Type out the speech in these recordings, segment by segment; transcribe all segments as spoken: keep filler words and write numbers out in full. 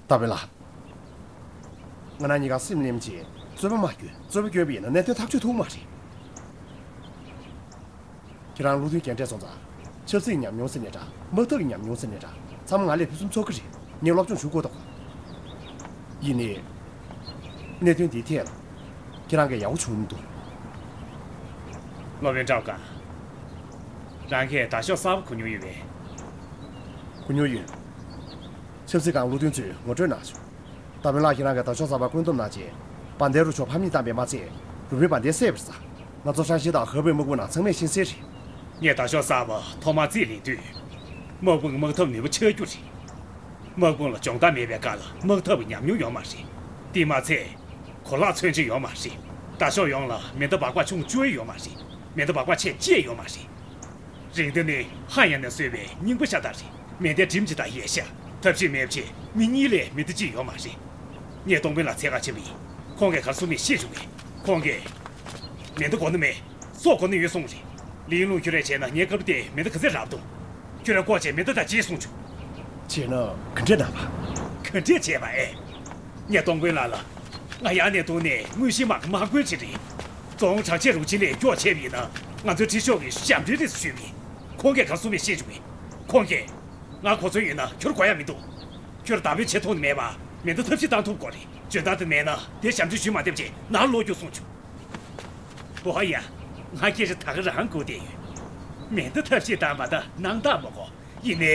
རྟ་དཔོན་ལགས། ང་རང་གཉིས་ཀ་སེམས་གནས་མ་བྱེད། རྩོད་པ་མ་སྐྱོན། རྩོད་པ་སྐྱོན་པ་ཡིན་ན་གནད་དོན་ཐག་གཅོད་ཐུབ་མ་རེད། ཁྱེད་རང་བློ་མཐུན་རྒན་གྲས་སོང་ཙང་། ཆབ་སྲིད་ཉམས་མྱོང་ཟེར་ནའི་འདྲ། དམག་འཐབ་ཀྱི་ཉམས་མྱོང་ཟེར་ནའི་འདྲ། ཚང་མ་ང་ལས་ཕུན་སུམ་ཚོགས་ཀྱི་རེད། ངས་སློབ་སྦྱོང་ཞུ་དགོས་འདུག་ཡིན་ནའི། གནད་དོན་འདིའི་ཐད་ལ། ཁྱེད་རང་གིས་ཡག་པོ་བྱུང་མི་འདུག་སློབ་དཔོན་ཀྲའོ་ཀང་། རང་གིས་དར་ཤོག་གསར་པ་གོན་མྱོང་ཡོད་པས། གོན་མྱོང་ཡོད། ཆབ་སྲིད་སྒང་བློ་མཐུན་ཚོས་ངོ་སྤྲོད་གནང་བྱུང་། རྟ་དཔོན་ལགས་ཁྱེད་རང་གིས་དར་ཤོག་གསར་པ་བསྐོན་ཐོབ་གནང་རྗེས། བན་དེ་རུ་ཤོག་ཕམ་ཉེས་བཏང་བས་མ་ཚད། རུ་དཔོན་བན་དེ་བསད་པར་ས། ང་ཚོ་ཧྲན་ཤིན་དང་ཧེ་པོའི་དམག་དཔུང་ནང་ཚང་མས་ཤེས་གསལ་རེད། ངས་དར་ཤོག་གསར་པ་ཐོག་མར་རྩིས་ལེན་དུས། དམག་དཔུང་གི་དམག་འཐབ་ནུས་པ་ཆག་རྒྱུ་རེད། དམག་དཔུང་ལ་སྦྱོང་བརྡར་མེད་པའི་སྐབས་ལ་དམག་འཐབ་ཀྱི་ཉམས་མྱོང་ཡོད་མ་རེད། དེ་མ་ཚད། གོ་ལག་ཚུན་ཆད་ཡོད་མ་རེད། དར་ཤོག་ཡོངས་ལ་མེ་མདའ་སྦག་སྦག་ཆུང་བཅུ་ཡོད་མ་རེད། མེ་མདའ་སྦག་སྦག་ཆེ་བརྒྱད་ཡོད་མ་རེད། རིང་མཐའ་ནི་ཧ་ཡང་ནས་བཟོས་པའི་རྙིང་པ་ཤ་སྟག་རེད། མེ་མདའི་གྲིམ་གྱི་དང་ཡས་ཤ། ཐབས་ཤེས་མེད་བྱས་མི་གཉིས་ལས་མེ་མདའ་གཅིག་ཡོད་མ་རེད། ངས་སྟོང་དཔོན་ལ་འཚོལ་ག་ཕྱིན་པ་ཡིན། ཁོང་གིས་ག་རེ་གསུངས་མིན་ཤེས་བྱུང་ངས། ཁོང་གིས། མེ་མདའ་དགོས་ནི་མེད། སྲོག་དགོས་ནི་ཡོད་གསུངས་རེད། ལི་ཡིན་ལུང་ཁྱོད་རེད་བྱས་ན་ངའི་སྐབས་དེ་མེ་མདའ་ག་ཚད་རག་འདུག་ཁྱོད་རང་ལྐོག་བྱས་མེ་མདའ་དང་གཅིག་གསུངས་བྱུང་། བྱས་ན་ག་འདྲས་གནང་བ། ག་འདྲས་བྱས་པ་ཨེ། ངས་སྟོང་དཔོན་ལགས་ལ། ང་ཡར་ནས་དུང་ནས་དངོས་གཞིའི་དམག་གི་དམག་དཔོན་ཅིག་རེད། རྫོང་དྲག་ཆས་རུ་ཆེན་ལས་སྐྱོར་བྱས་པ་ཡིན་ན་ང་ཚོའི་ཁྲི་ཤོག་གི་ཞབས་འདྲེན་རེད་ཟེར་ཞུས་པ་ཡིན། ཁོང་གིས་ག་རེ་གསུངས་མིན་ཤེས་བྱུང་ངས། ཁོང་གིས། ང་གོ་མཚོན་ཡོད་ན་ཁྱོད་དགོས་ཡ་མི་འདུག་ཁྱོད་བདག་པོའི་བྱེད་ཐུབ་ནི་མེད་པ་མེ་མདའ་ཐབས་ཤེས་བཏང་ཐུབ་དགོས་རེད། འཇོན་ཐང་དེ་མེད་ན་དེ་ཞབས་འདྲེན་ཞུས་མ་བསྡད་བྱས་ནང་ལོག་རྒྱུགས་གསུངས་བྱུང་། འོ་ཡ། ང་སྐད་ཆ་ད་ག་རང་སྒུག་བསྡད་ཡོད། མེ་མདའ་ཐབས་ཤེས་བཏང་མ་ད་སྣང་དག་མ་གོ། ཡིན་ནའི།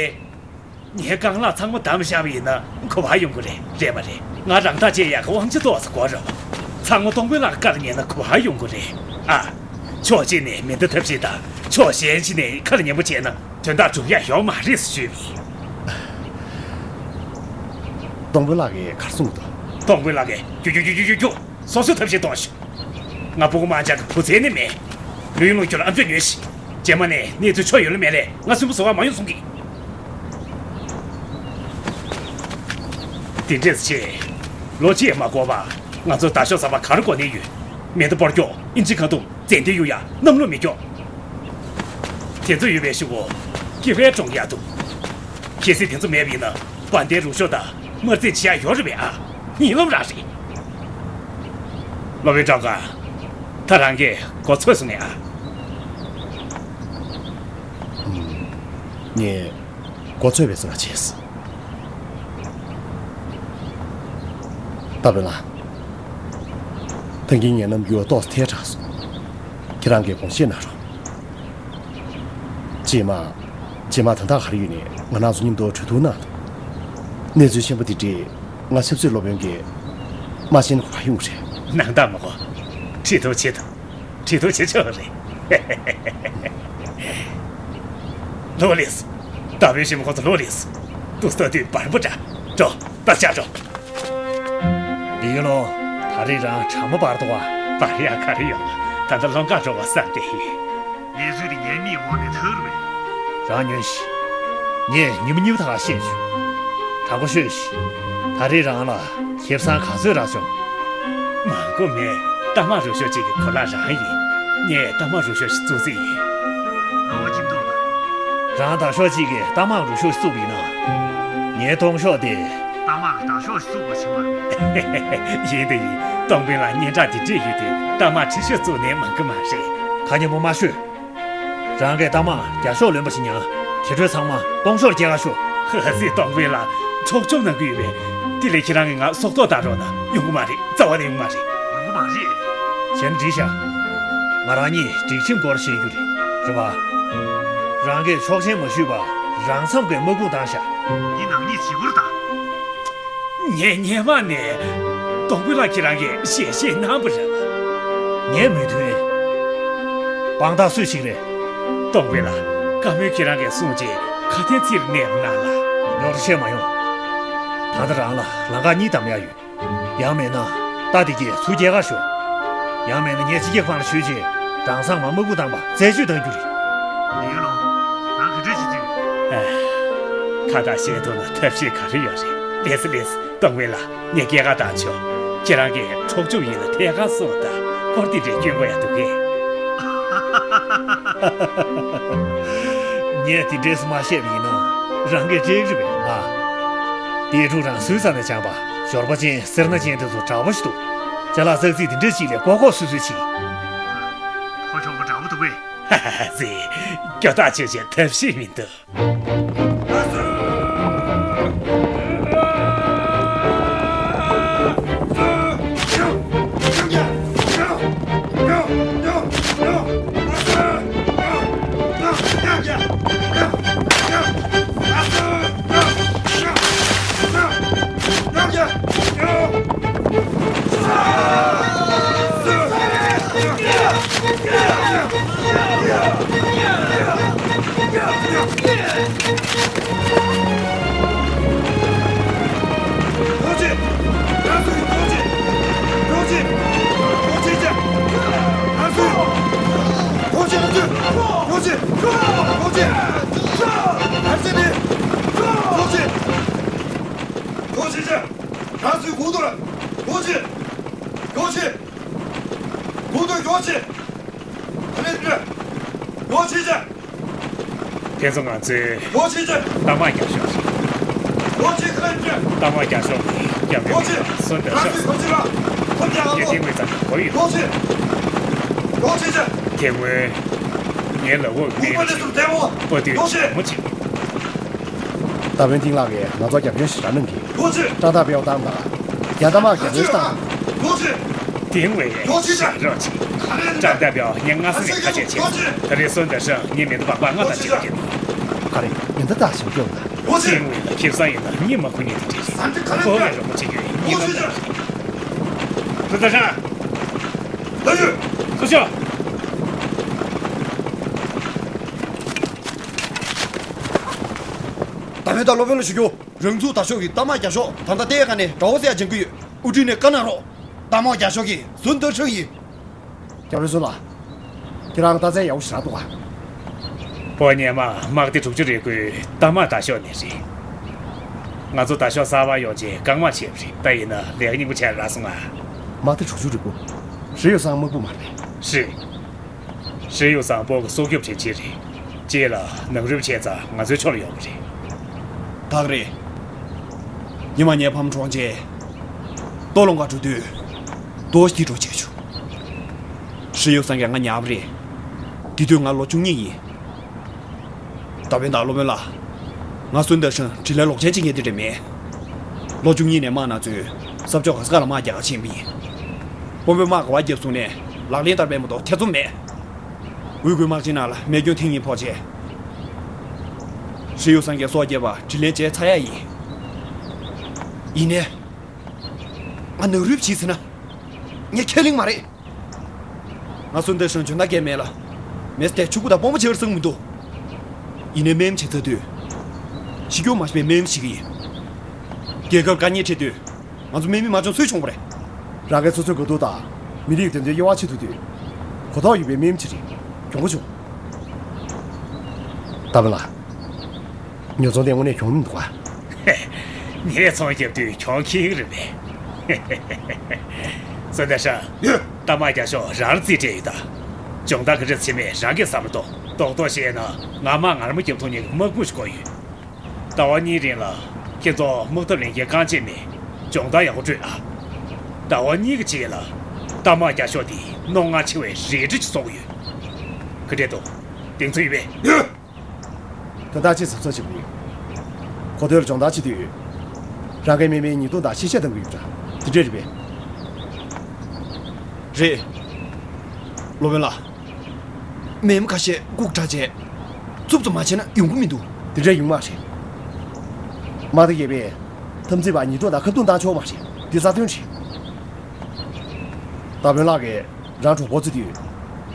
ངའི་རྐང་ལག་ཚང་མ་བསྡམས་བཞག་པ་ཡིན་ན་གོ་བ་ཡོང་གི་རེད། རེད་མ་རེད། ང་རང་ཐག་བཅད་ཡག་གི་དབང་ཆ་ཏོག་ཙམ་དགོས་རེད་བ། ཚང་མ་སྟོང་དཔོན་ལགས་ཀྱི་བཀའ་ལ་ཉན་ན་གོ་བ་ཡོང་གི་རེད་ཨ། ཕྱོགས་གཅིག་ནས་མེ་མདའ་ཐབས་ཤེས་དང་ཕྱོགས་གཞན་ཞིག་ནས་ཁ་ལ་ཉན་པོ་བྱས་ན་དོན་དག་འགྲུབ་ཡག་ཡོད་མ་རེད་ཟེར་ཞུས་པ་ཡིན། སྟོང་དཔོན་ལགས་ཀྱིས་ག་རེ་གསུངས་འདུག་སྟོང་དཔོན་ལགས་ཀྱིས་རྒྱུག་རྒྱུག་རྒྱུག་རྒྱུག་རྒྱུག་སོ་སོའི་ཐབས་ཤེས་གཏོང་ཤོག་ང་སྤུ་གུ་དམར་འབྱར་གྱི་བུ་ཚའི་ནི་མེད། ལུས་ལུང་ཁྱོད་ལ་ཨ་མཆོད་ཉོས་ཤིག་རྗེས་མ་ནས་གནས་ཚུལ་ཆོ་ཡོད་ལ་མེད་ལས་ང་སུན་པོ་བཟོ་བ་མ་ཡོང་གསུང་གི། དེ་འདྲས་བྱས། ལོ་གཅིག་མ་འགོར་བར་ང་ཚོ་དར་ཤོག་གསར་པ་ག་རེ་དགོས་ནི་ཡོད། མེ་མདའ་སྤོར་ཀྱོག་ཨིན་ཇི་ཁ་ཐུམ་ཙན་དན་གཡུག་ཡ་གནམ་ལོ་མེ་སྐྱོག་དེ་ཚོ་ཡོད་པའི་གཞུག་གུ་སྐྱེ་བའི་གྲོང་ཡག་འདུག་གལ་སྲིད་དེ་ཚོ་མེད་པ་ཡིན་ན་བན་དེ་རུ་ཤོག་དང་དམར་རྩེད་བྱེད་ཡ་ཡོད་རེད་པས་ཨ། ཉིན་ལམ་རག་རེད། སློབ་དཔོན་ཀྲང་ཀང་། ད་རང་གིས་མགོ་ཚོས་སོང་ངས་ཨ། ངས་མགོ་ཚོས་པའི་བཟོ་འདྲ་བྱས། རྟ་དཔོན་ལགས། ད་གིན་ངའི་རྣམ་འགྱུར་ཏོག་ཙམ་ཐལ་དྲགས་སོང་། ཁྱེད་རང་གིས་དགོངས་བཞེས་གནང་རོགས། རྗེས་མ། རྗེས་མ་དོན་དག་ག་རེ་ཡོད་ནའི་ང་རང་ཚོ་མཉམ་དུ་གྲོས་བསྡུར་གནང་དང་། གནས་ཚུལ་ཆེན་པོ་འདི་འདྲས་ང་ཆབ་སྲིད་སློབ་དཔོན་གྱིས་མ་ཤེས་ན་གོ་བ་ཡོང་གི་རེད། སྣང་དག་མ་གོ། ཁྲི་ཐོག་ཆེ་དང་། ཁྲི་ཐོག་ཆེ་ཆོག་རེད། ལོ་ལེས། ད་བའི་ཞིམ་ཁོ་ཚོ་ལོ་ལེས། ཏུ་ས་དུས་བར་པོ་འདྲ། འགྲོ། ད་ཆ་འགྲོ། ལི་ཡུ་ལོ། ད་རེས་རང་གྲང་མོ་འབར་འདུག་བ། འབར་ཡག་ག་རེ་ཡོད། ད་ལྟ་སློང་ག་འགྲོ་བ་བསམ་སྟེ་ཡིན། གནས་ཚུལ་དེ་ངའི་མིག་འོག་ནས་ཐར་བས། རང་ཉོན་ཞིག་ངས་ཉི་མ་གཉིས་པ་ད་ག་བཤད་བྱུང་། དྲང་པོ་ཤོད་ཞིག་ད་རེས་རང་ལ་ཁེ་བཟང་ག་ཚོད་རག་བྱུང་། མང་པོ་མེད། རྟ་དམག་རུ་ཤོག་ཅིག་གི་གོ་ལག་རང་ཡིན། ངས་རྟ་དམག་རུ་ཤོག་ཞིག་བཙུགས་རྩིས་ཡིན། ངོ་བོ་ཁྱིམ་ཐོག་ལ། རང་དར་ཤོག་ཅིག་གིས་རྟ་དམག་རུ་ཤོག་ཞིག་བཙུགས་པ་ཡིན་ན། ངའི་ལྟོང་ཤོག་དེ། རྟ་དམག་གི་དར་ཤོག་ཞིག་བཙུགས་པ་ཞིག་མ་རེད། ཡིན་དེ་ཡིན། སྟོང་དཔོན་ལགས་སྙན་གྲགས་འདི་འདྲས་ཡོད་དུས་རྟ་དམག་ཁྲི་ཤོག་བཙུགས་ནས་མང་གི་མ་རེད། ཁ་སྙན་པོ་མ་ཤོད། རང་གིས་རྟ་དམག་བརྒྱ་ཤོག་ལོན་པ་ཞིག་ཉར། དེ་འཕྲོས་ཚང་མ་སྟོང་ཤོག་སྐྱེལ་ག་ཤོག་ཧ་ཧ་སི་སྟོང་དཔོན་ལགས་འཕྲོག་བཅོམ་གནང་གི་ཡོད་པས། དེ་ལས་ཁྱེད་རང་གིས་ང་སྲོག་ཐོག་བཏང་རོགས་གནང་། ཡོང་གི་མ་རེད། རྩ་བ་ནས་ཡོང་གི་མ་རེད། ཡོང་གི་མ་རེད། བྱས་ན་འགྲིག་ཤག་ང་རང་གཉིས་སྒྲིག་ཁྲིམས་སྐོར་བཤད་རྒྱུ་རེད། རེད་པ། རང་གིས་ཆོག་མཆན་མ་ཞུས་པར་རང་མཚམས་ཀྱི་དམག་དཔུང་བཏང་ཤག་འདི་ནག་ཉེས་བྱེད་སྒོར་བཏང་། ངས་སྔོན་མ་ནས་སྟོང་དཔོན་ལགས་ཁྱེད་རང་གིས་ཞལ་བཞེས་གནང་བ་རེད་པ། ངས་མི་མཐུན། དཔང་རྟགས་སུས་བྱེད་ཀྱི་རེད། སྟོང་དཔོན་ལགས། བཀའ་མོལ་ཁྱེད་རང་གིས་གསུངས་རྗེས་ཁ་དན་ཚིག་གནས་པ་གནང་ལ། རྙོག་དྲ་བཤད་མ་ཡོང་། ད་ལྟ་རང་ལ་ལམ་ཁ་གཉིས་བདམ་ཡག་ཡོད། ཡང་མེད་ན་རྟ་དེ་གས་ཚུར་སྐྱེལ་ག་ཤོག་ཡང་མེད་ན་ངས་སྤྱི་ཁྱབ་ཁང་ལ་ཞུས་རྗེས་རང་སང་མ་དམག་དཔུང་བཏང་པ་རྩད་གཅོད་གཏང་རྒྱུ་རེད། ལི་ཡུ་ལོ། རང་ག་འདྲ་བྱེད་ཀྱི་ཡོད། ཨེ། ཁ་བརྡ་བཤད་ཐུབ་ན་ཐབས་ཤེས་ག་རེ་ཡོད་རེད། ལེགས་སོ་ལེགས་སོ། སྟོང་དཔོན་ལགས། ངས་སྐྱེལ་ག་བཏང་ཆོག་ཁྱེད་རང་གིས་འཕྲོག་བཅོམ་ཡིན་ན་ཐད་ཀར་གསུངས་དང་། སྐོར་དེ་འདྲའི་སྐྱོན་དགོས་ཡ་འདུག་གས། ངས་དེ་འདྲས་སུ་མ་བཤད་པ་ཡིན་ན་རང་གིས་འགྲིག་རེད་པས་ཨ། ཡེ་ཕྲུག་རང་སུའི་རྩ་ནས་སྦྱངས་པ། འབྱོར་པ་ཅན་སེར་སྣ་ཅན་དེ་ཚོ་དྲག་པོ་ཞིག་འདུག་ཅ་ལག་ཙག་ཙིག་དེ་འདྲ་ཞིག་ལས་ལྐོག་ལྐོག་སུད་སུད་བྱེད། ཁོ་གྱོང་པོ་དྲག་པོ་འདུག་གས། ཧ་ཧ་ཧ་ཙི། སྐྱོ་ཐག་ཆོད་བྱས་ཐབས་ཤེས་མི་འདུག་ཐུགས་རྗེ་ཆེ། རང་ཚོའི་གུང་ཐུག་ལ་ཐུགས་རྗེ། ཐུགས་རྗེ། གུང་ཐུག་ཐུགས་རྗེ། ཨ་ནི་འདྲ། ཐུགས་རྗེ་ཆེ། དེ་ཚོ་ང་ཚོའི་ཐུགས་རྗེ་ཆེ། རྟ་དམག་རྒྱག་ཤོག་ཅིག་ཐུགས་རྗེ་ཆེ། རྟ་དམག་རྒྱག་ཤོག་གི་རྒྱབ་ཡོལ་ཐུགས་རྗེ་ཆེ། སོན་དར་ཤག་རང་ཚོའི་ཕ་ཅི་ར་ཐུགས་རྗེ་ཆེ། དེ་ངོས་ཙང་གོ་ཡོད། ཐུགས་རྗེ་ཆེ། ཐུགས་རྗེ་ཆེ། དེ་སྔོན་ངའི་ལག་འོག་གི་དམག་མི་ཚོ་དཔའ་བདུད་ཐུགས་རྗེ་ཆེ། མོ་ཆེ། རྟ་དཔོན་ཏིང་ལགས་ཀྱིས་ང་ཚོར་རྒྱབ་སྐྱོར་ཞེ་དྲག་གནང་གི་ཡོད། ཀྲང་ཏ་པའོ་བཏང་དང་། རྒྱ་རྟ་དམག་རྒྱབ་སྐྱོར་ཞིག་བཏང་དང་། ཏིང་ཝེ་ཞེ་རོགས་བྱེད། ཀྲང་ཏ་པའོ་ངས་སྔ་ས་ནས་ཁ་ཆད་བྱས། ད་རེས་སོན་ཏེ་ཧྲང་ངའི་མེ་མདའ་སྦག་སྦག་ང་དང་གཅིག་པ་བརྒྱབ་ཡིན། ག་རེ། མེ་མདའ་བཏགས་ཤིང་སྐྱོན་ལ། ཏིང་ཝེ་ལ་ཁེ་བཟང་ཡོད་ན་གཉིད་མ་ཁུག་མཁན་དེ་འདྲས་རེད། ཁོ་བོས་རོགས་པ་བྱེད་རྒྱུ་ཡིན་ནམ་དང་རེད། སོན་ཏེ་ཧྲང་། ལགས་ཡོད། སུ་ཤོག་རྟ་དཔོན་དང་སློབ་དཔོན་ལ་ཞུ་རྒྱུ། རང་ཚུགས་དར་ཤོག་གི་རྟ་དམག་རྒྱག་ཤོག་ད་ལྟ་ལྟའི་ཁ་ནས་དགྲ་བོ་ཟེར་ཡ་འཇང་གི་ཡོད། དབུ་ཁྲིད་ནས་བཀའ་གནང་རོགས། རྟ་དམག་རྒྱག་ཤོག་གི་སོན་ཏེ་ཧྲང་ཡིན། རྒྱབ་རི་སུ་ལ། ཁྱེད་རང་རྟ་རྩལ་ཡག་པོ་ཞེ་དྲག་འདུག་ག་བོད་སྔོན་མ་དམག་སྡེ་དྲུག་ཅུ་རེ་དགུའི་རྟ་དམག་དར་ཤོག་ནས་རེད། ང་ཚོ་དར་ཤོག་གསར་པ་ཡོང་རྗེས་རྐང་དམག་བྱས་པ་རེད། ད་ཡིན་ན་ལས་ཀ་སྙིང་པོ་བྱས་རག་སོང་ང་། དམག་སྡེ་དྲུག་ཅུ་རེ་དགུ། ཧྲི་ཡོ་སང་དམག་དཔུང་མ་རེད། རེད། ཧྲི་ཡོ་སང་བོད་ཀྱི་སྲོག་སྐྱོབ་དྲིན་ཆེན་རེད། རྗེས་ལ་ནང་རུབ་བྱས་ཙང་ང་ཚོའི་ཕྱོགས་ལ་ཡོང་བ་རེད། ད་ག་རེད། ཉི་མ་ངའི་ཕ་མ་གྲོངས་རྗེས། ལྟོ་སློང་ག་འགྲོ་དུས། རྡོ་ཞིག་འདི་འགྲོ་བྱས་བྱུང་། ཧྲི་ཡོ་སང་གིས་ང་ཉར་བ་རེད། དེ་དུས་ང་ལོ་བཅུ་གཉིས་ཡིན། རྟ་དཔོན་དང་སློབ་དཔོན་ལགས། ང་སོན་ཏེ་ཧྲང་དྲིན་ལན་ལོག་མཆན་བྱེད་མཁན་དེ་འདྲ་མེད། ལོ་བཅུ་གཉིས་ནས་དམག་ནང་འཛུལ། ས་ཕྱོགས་ག་ས་ག་ལ་དམག་རྒྱག་ག་ཕྱིན་པ་ཡིན། དཔོན་པོས་དམག་ག་པར་བརྒྱབ་གསུངས་ནས་ལག་ལེན་བསྟར་པས་མ་གཏོགས་ཐེ་ཚོམ་མེད། འུ་གུའི་དམག་ཆེན་ནང་ལ་རྨས་སྐྱོན་ཐེངས་གཉིས་ཕོག་རྗེས། ཧྲི་ཡོ་སང་གིས་སྲོག་བསྐྱབས་པར་དྲིན་ལན་འཇལ་ཚར་ཡ་ཡིན། ཡིན་ནའི། ང་ནང་རུབ་བྱས་ཟིན་ན། ངས་ཁས་ལེན་མ་རེད། ང་སོན་ཏེ་ཧྲང་འཇོན་ཐང་གས་མེད་ལ། མེས་དེ་ཕྱུག་པོ་དང་དཔོན་པོ་བྱེད་པར་བསམ་གྱི་མི་འདུག་ཡིན་ནའི་དམག་མི་བྱེད་ཚར་དུས། ཤི་སྐྱོན་མ་ཤེས་པའི་དམག་མི་ཞིག་ཡིན། རྒྱལ་ཁབ་དཀའ་ངལ་འཕྲད་དུས། ང་ཚོ་དམག་མི་མ་བྱུང་སུས་བྱུང་བ་རེད། རང་གིས་སོ་སོའི་དགའ་སྡུག་དང་། མི་རིགས་བདེན་དོན་དབྱེ་བ་ཕྱེ་ཐུབ་དུས། གོ་རྟོགས་ཡོད་པའི་དམག་མི་ཞིག་རེད། གྱོང་པོ་བྱུང་། རྟ་དཔོན་ལགས། ཉོ་ཚོང་དེ་དངོས་གནས་གྱོང་མི་འདུག་ག་ཉིན་རེ་ཚོང་རྒྱབ་དུས་གྱོང་ཁེལ་གྱི་རེད་པས། སོན་ཏེ་ཧྲང་། ཡོད། རྟ་དམག་རྒྱག་ཕྱོགས་རང་རྩིས་སྤྲད་ཡོད་ད། སྦྱོང་བརྡར་ག་འདྲ་བྱེད་མིན་རང་གིས་བསམ་བློ་གཏོང་། རྡོག་རྡོག་བཤད་ན་ང་དམག་ངར་མ་རྒྱབ་ཐུབ་མཁན་གྱི་དམག་དཔུང་ཞིག་དགོས་ཡོད། ཟླ་བ་གཉིས་རིང་ལ་ཁྱེད་ཚོ་དམག་འཐབ་ལེན་མཁན་རྐང་རྗེས་མས། སྦྱོང་བརྡར་ཡག་པོ་སྤྲོད་ཨ། ཟླ་བ་གཉིས་ཀྱི་རྗེས་ལ་རྟ་དམག་རྒྱག་ཕྱོགས་དེ་རྣོ་ངར་ཆེ་བའི་རལ་གྲི་ཞིག་བཟོ་གི་ཡོད། ག་འདྲས་འདུག་གདེང་ཚོད་ཡོད་པས། ཡོད། དོན་དག་ཅིག་གཟབ་གཟབ་བྱེད་དགོས། གོ་ཐོས་ལ་སྦྱོང་བརྡར་བྱེད་དུས། རང་གི་དམག་མིའི་ཉེས་རྡུང་དང་གཤེ་གཤེ་གཏང་གི་ཡོད་པ་འདྲ། དེ་འདྲས་རེད་པས། རེད། སློབ་དཔོན་ལགས། དམག་མི་ཁ་ཤས་ལྐུགས་དྲགས་བྱས། འཚུབ་འཚུབ་མ་བྱས་ན་ཡོང་གི་མི་འདུག་དེ་འདྲས་ཡོང་མ་རེད། དམག་སྡེ་བརྒྱད་པས་འཐབ་འཛིང་པ་ཉེས་རྡུང་དང་ཁ་རྡུང་བཏང་ཆོག་མ་རེད། འདི་རྩ་དོན་རེད། རྟ་དཔོན་ལགས་ཀྱིས་རང་གྲོགས་པོ་བརྩི་དུས།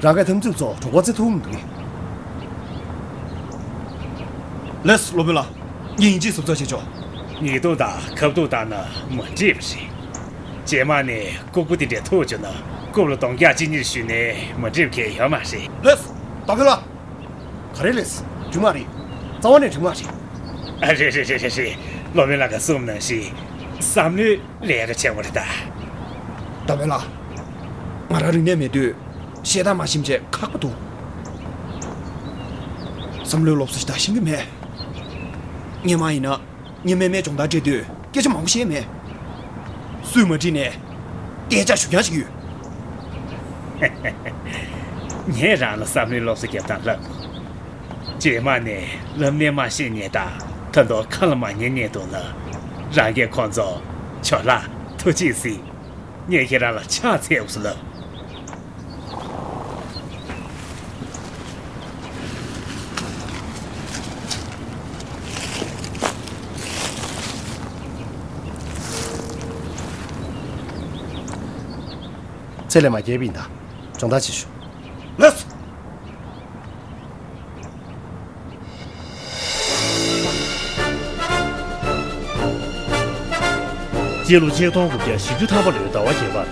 རང་གི་འཐབ་འཛིང་པ་ཚོ་གྲོགས་པོ་བརྩི་ཐུབ་མི་འདུག་གས། ལགས་སོ་སློབ་དཔོན་ལགས། ངས་ཡིན་གཅིག་གཟབ་གཟབ་བྱེད་ཆོག་ཉེས་རྡུང་དང་ཁ་རྡུང་བཏང་ན་མ་འགྲིག་པ་རེད། རྗེས་མ་ནས་ལྐུགས་པ་དེ་འདྲས་ཐུག་བྱུང་ན་རྐུབ་ལ་རྡུང་རྒྱག་གཅིག་གཉིས་གཞུས་ནས་མ་འགྲིག་པ་གང་ཡང་ཡོད་མ་རེད། ལགས་སོ་རྟ་དཔོན་ལགས། ག་རེ་ལགས་སོ། འགྲིག་མ་རེད། རྩ་བ་ནས་འགྲིག་མ་རེད། ཨ་རེད་རེད་རེད་རེད་རེད། སློབ་དཔོན་ལགས་ཀྱིས་གསུངས་ནང་བཞིན་བསམ་བློའི་ལས་ཀ་བྱེད་དགོས་རེད་ད། རྟ་དཔོན་ལགས། ང་རང་རིག་གནས་མེད་དུས་བཤད་སྟངས་མ་ཤེས་བྱས་ཁག་པོ་འདུག་བསམ་བློའི་སློབ་གསོ་ཞིག་ད་ཤེས་ཀྱི་མེད། སྔོན་མ་ཡིན་ན། ངས་སྨན་མའི་སྦྱོང་བརྡར་སྤྲད་དུས་སྐད་ཆ་མང་པོ་བཤད་མེད། སུས་མ་དྲིས་ནས་སྐད་ཆ་ཞུ་རྐྱང་ཞིག་ཡོད། ངས་རང་ལ་བསམ་བློའི་སློབ་གསོ་རྒྱབ་སྟངས་ལབ། རྗེས་མ་ནས་ལམ་སྣེ་མ་ཤེས་མཁན་དང་ད་དུང་ཁ་ལ་མ་ཉན་མཁན་འདུག་ན། རང་གིས་ཁོང་ཚོ་ཇོ་ལགས་ཐུགས་རྗེ་གཟིགས། ངས་ཁྱེད་རང་ལ་ཕྱག་འཚལ་དགོས་སོ་ལབ། ཚེ་ལས་མ་རྒྱལ་བ་ཡིན་ད། སྦྱོང་བརྡར་བྱེད་ཤོག་ལགས་སོ། སྤྱི་ལོ་ཆིག་སྟོང་དགུ་བརྒྱ་བཞི་བཅུ་ཐམ་པ་ལོའི་ཟླ་བ་བརྒྱད་པར།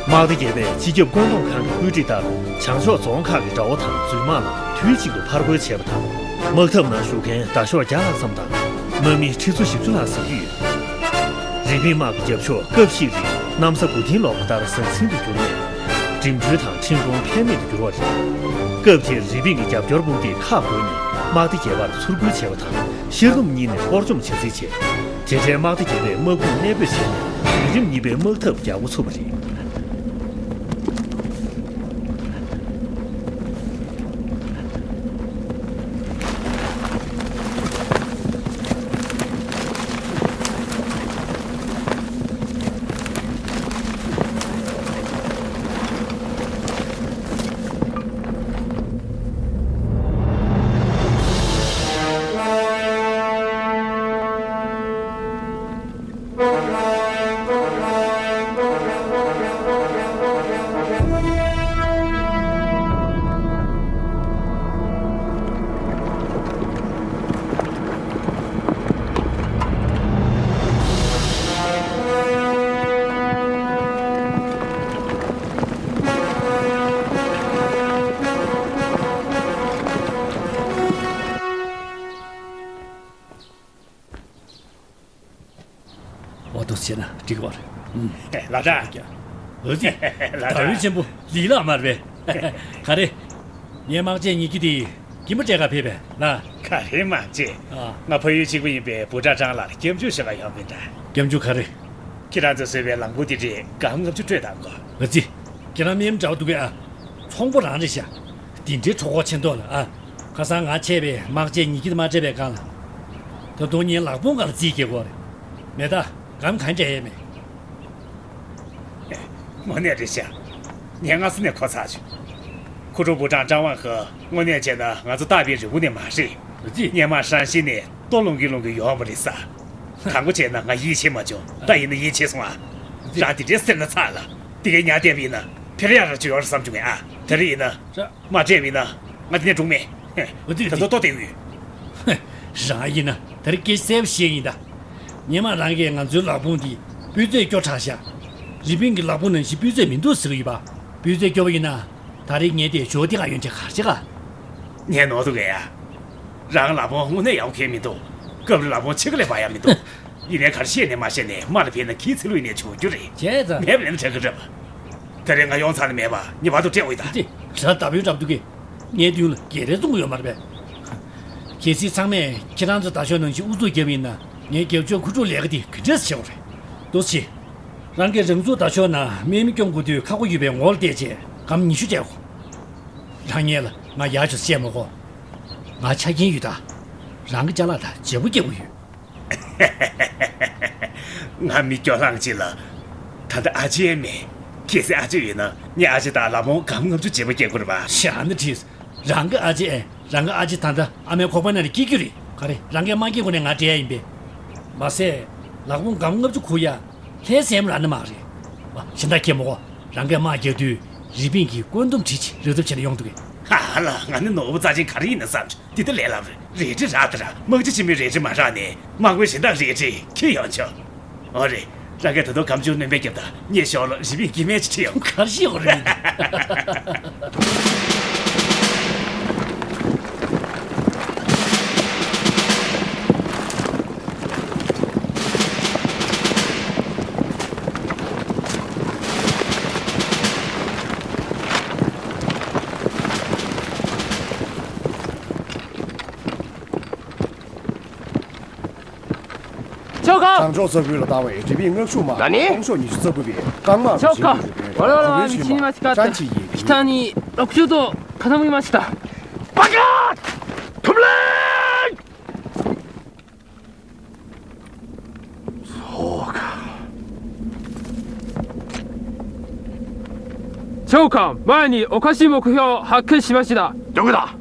དམག་སྡེ་བརྒྱད་པས་སྤྱི་ཁྱབ་བཀོད་འདོམས་ཁང་གི་བཀོད་སྒྲིག་ལྟར། བྱང་ཕྱོགས་རྫོང་ཁག་གི་དགྲ་བོ་དང་རྫུན་དམག་རྣམས་དུས་གཅིག་ཏུ་ཕར་རྒོལ་བྱས་པ་དང་། དམག་འཐབ་ནང་ཞུགས་མཁན་མདའ་ཤོག་བརྒྱ་ལྷག་ཙམ་དང་། དམག་མི་ཁྲི་ཚོ་བཞི་བཅུ་ལྷག་ཟིན་གྱི་ཡོད། རི་པིན་དམག་གི་རྒྱབ་ཕྱོགས་སྐབས་ཤིག་རིང་གནམ་ས་སྦུག་མཐིང་ལོག་པ་ལྟར་ཟང་ཟིང་དུ་གྱུར་ནས། འགྲིམ་འགྲུལ་དང་འཕྲིན་གཏོང་ཕན་མེད་དུ་གྱུར་བ་རེད། སྐབས་དེར་རི་པིན་གྱི་རྒྱབ་སྐྱོར་དཔུང་སྡེས་ཁག་བགོས་ནས་དམག་སྡེ་བརྒྱད་པར་ཚུར་རྒོལ་བྱས་པ་དང་། ཤར་གདོང་གཉིས་ནས་སྤོར་བཅོམ་བྱ་རྩིས་བྱས། དེ་འཕྲལ་དམག་སྡེ་བརྒྱད་པས་དམག་དཔུང་གནས་སྤོས་བྱས་ནས་བརྒྱུད་རིམ་གཉིས་པའི་དམག་འཐབ་རྒྱག་འགོ་ཚུགས་པ་རེད། འོ་འདུག་བྱས་ན་འགྲིག་གི་རེད། ལགས་སོ། འོ་ཙི། ལགས་སོ། དར་བུ་ཆེན་པོ་ལི་ལགས་མ་རེད་པས། ག་རེ། ངའི་དམག་ཆས་ཉི་ཁྱི་དེ་སྐྱིན་པ་སྤྲད་ག་ཕེབས་པས་ལ། ག་རེ་དམག་ཆས། ཨ། ང་ཕ་ཡུལ་གཅིག་པ་ཡིན་པའི་བུ་ཁྲ་ཀྲང་ལགས་ལ་སྐྱབས་འཇུག་ཞུ་ག་ཡོང་བ་ཡིན་ད། སྐྱབས་འཇུག་ག་རེ། ཁྱེད་རང་ཚོས་བཟོས་པའི་ལམ་གོང་དེ་འདྲས་སྒམ་ལྔ་བཅུ་སྤྲོད་དང་གོ། འོ་ཙི། ཁྱེད་རང་སྨན་འདྲ་བོ་འདུག་གས་ཨ། ཚོང་པ་རང་རེད་ཤག་དེ་འདྲའི་གྲོད་ཁོག་ཆེ་མདོག་ལ་ཨ། ཁ་སང་ང་ཆད་པའི་དམག་ཆས་ཉི་ཁྱི་དེ་མ་སྤྲད་པའི་སྒང་ལ། ད་དུང་ངའི་ལག་པོང་སྒང་ལ་རྩིས་རྒྱག་གི་ཡོད་རེད། མེད་ད། སྒམ་གང་སྤྲད་ཡས་མེད། དངོས་གནས་རེད་ཤག་ངས་སྔ་ས་ནས་གོ་ཚར་བྱུང་། ཁོ་ཁྲོ་བུ་ཀྲང་ཀྲང་ཝང་ཧེ་དངོས་གནས་བྱས་ན་ང་ཚོ་སྟག་པའི་རི་བོ་ནས་མ་རེད། འོ་ཙི། སྔོན་མ་ཧྲན་ཞི་ནས་ལྟོ་སློང་གིན་སློང་གིན་ཡོང་བ་རེད་ས། དང་པོ་བྱས་ན་ང་ཡིད་ཆེས་མ་བྱུང་། ད་ཡིན་ན་ཡིད་ཆེས་སོང་ཨ། འོ་ཙི། རང་དེ་འདྲའི་སེམས་ན་ཚ་ལ། དེ་གའི་ཉར་བསྡད་པ་ཡིན་ན་ཕེ་རེ་ཡ་ར་ཅིག་ཡོད་རེད་བསམ་བྱུང་ངས་ཨ། དེ་རིང་ཡིན་ན། ར། མ་སྤྲད་པ་ཡིན་ན་ང་དེ་ནས་འགྲོ་མེད། འོ་ཙི། ད་ཚོ་ལྟོ་སྟེར་གི་ཡོད། རང་ཡིན་ན་ད་རེས་སྐད་ཆ་གསལ་པོ་བཤད་ཡིན་ད། སྔོན་མ་རང་གིས་ང་ཚོའི་ལག་པོང་འདི་སྤུས་ཚད་སྐྱོ་དྲགས་ཤག་རི་པིན་གྱི་ལག་པོང་ནང་བཞིན་སྤུས་ཚད་མི་འདུག་ཟེར་གྱི་ཡོད་པ། སྤུས་ཚད་སྐྱོ་བ་ཡིན་ན། ད་རེས་ངས་དེ་ཇོ་ཏི་ག་ཡོན་ཆེ་གར་ཆེ་ག་ངས་ནོར་འདུག་གས་ཡ། རང་ལག་པོང་དངོས་གནས་ཡག་པོ་གྱོན་མི་འདུག་སྐབས་རེ་ལག་པོང་ཕྱེད་ཀ་ལས་འབར་ཡ་མི་འདུག་ཡིན་ནའི་ག་རེ་བཤད་ནས་མ་བཤད་ནས་དམག་ལ་ཕན་ན་ཁྱིའི་ཚེ་ལུས་ནས་བྱུང་རྒྱུ་རེད། བྱས་ཙང་། མེད་པ་ལས་ན་དྲག་གི་རེད་པ། ད་རེས་ང་ཡོང་ཚར་ནས་མེད་པ་ངེས་པར་དུ་སྤྲད་འོས་ད། ཅི། ར་ལྟ་བུའི་རབ་ཏུ་གི། ངའི་མདུན་ལ་སྒེར་རེ་བཙོང་གི་ཡོད་མ་རེད་པས། གལ་སྲིད་ཚང་མས་ཁྱེད་རང་ཚོ་ད་ཆོག་ནང་བཞིན་ཨུ་ཚུགས་བརྒྱབ་ཡིན་ན་ངའི་རྒྱབ་ཕྱོགས་ཁུ་ཕྲུག་ལས་ཀ་འདི་ག་འདྲས་བྱེད་དགོས་རེད། འདུག་སེ། རང་གིས་རང་ཚུགས་ད་ཆོག་ན་དམག་མི་སྐྱོང་དགོས་དུས་ཁག་པོ་ཡོད་པའི་ངོ་ལ་བལྟས་བྱས་སྒམ་ཉི་ཤུ་སྤྲད་དགོས། རང་ཉིད་ལ་ང་ཡག་ཅིག་བཤད་མ་དགོས། ང་ཆ་རྐྱེན་ཡོད་ད། རང་གི་ཅ་ལག་དང་བརྗེ་པོ་སྐྱེལ་དགོས་ཡོད། ང་མི་སྐྱོ་ལྷང་ཅིག་ལ། ད་ལྟ་ཨ་ཅེ་མེད། གལ་སྲིད་ཨ་ཅེ་ཡོད་ན་ངས་ཨ་ཅེ་དང་ལ་མོ་སྒམ་ལྔ་བཅུ་བརྗེ་པོ་སྐྱེལ་དགོས་རེད་པ། ཞེ་ན་དྲིས། རང་གི་ཨ་ཅེ་ཨེ། རང་གི་ཨ་ཅེ་ད་ལྟ་ཨ་མའི་ཁོག་པ་ནང་ལ་སྐྱེ་རྒྱུ་རེད། ག་རེ། རང་གི་མ་སྐྱེས་གོང་ནས་ང་སྤྲད་ཡ་ཡིན་པས། མ་ཟད། ལག་པོང་སྒམ་ལྔ་བཅུ་ཁུར་ཡ། ལྷའི་སེམས་རང་ནི་མ་རེད། བ། གཞན་དག་ཁྱེད་མོ་གོ། རང་གིས་དམག་རྒྱག་དུས་རི་པིན་གྱིས་བཀོད་འདོམས་བྲིས་ཆེད་རོལ་དབྱངས་བྱས་ནས་ཡོང་འདུག་གས། ཧ་ལ། ང་ནི་ནོར་བུ་རྩ་ཆེན་ག་རེ་ཡིན་ན་བསམ་བྱུང་། འདི་ལྟ་ལས་སླ་པོ་རེད། རལ་གྲི་རག་ད་ར། དམག་སྤྱི་ཆེན་མོའི་རལ་གྲི་མ་རག་ནས་དམག་དཔོན་གཞན་དག་རལ་གྲི་ཁྱེར་ཡོང་ཆོག་འོ་རེད། རང་གིས་ད་དུང་སྒམ་ཆུང་སྣོན་པ་རྒྱབ་དང་། ངས་ཞོར་ལ་རི་པིན་སྐྱེ་དམན་ཅིག་ཁྲིད་ཡོང་། ག་རེ་བཤད་དགོས་རེད། 長官。 བྱང་ཕྱོགས་ས་ཁུལ་ལ་བཏང་བའི་འབྲས་སྤུངས་མངགས་གཞུང་དམག་何に། 本省西部部隊、関間 長官、我々は道に間違って北にろくじゅう度傾きました。 バカ！飛べ！ そうか。 長官、前におかしい目標を発見しました。どこだ？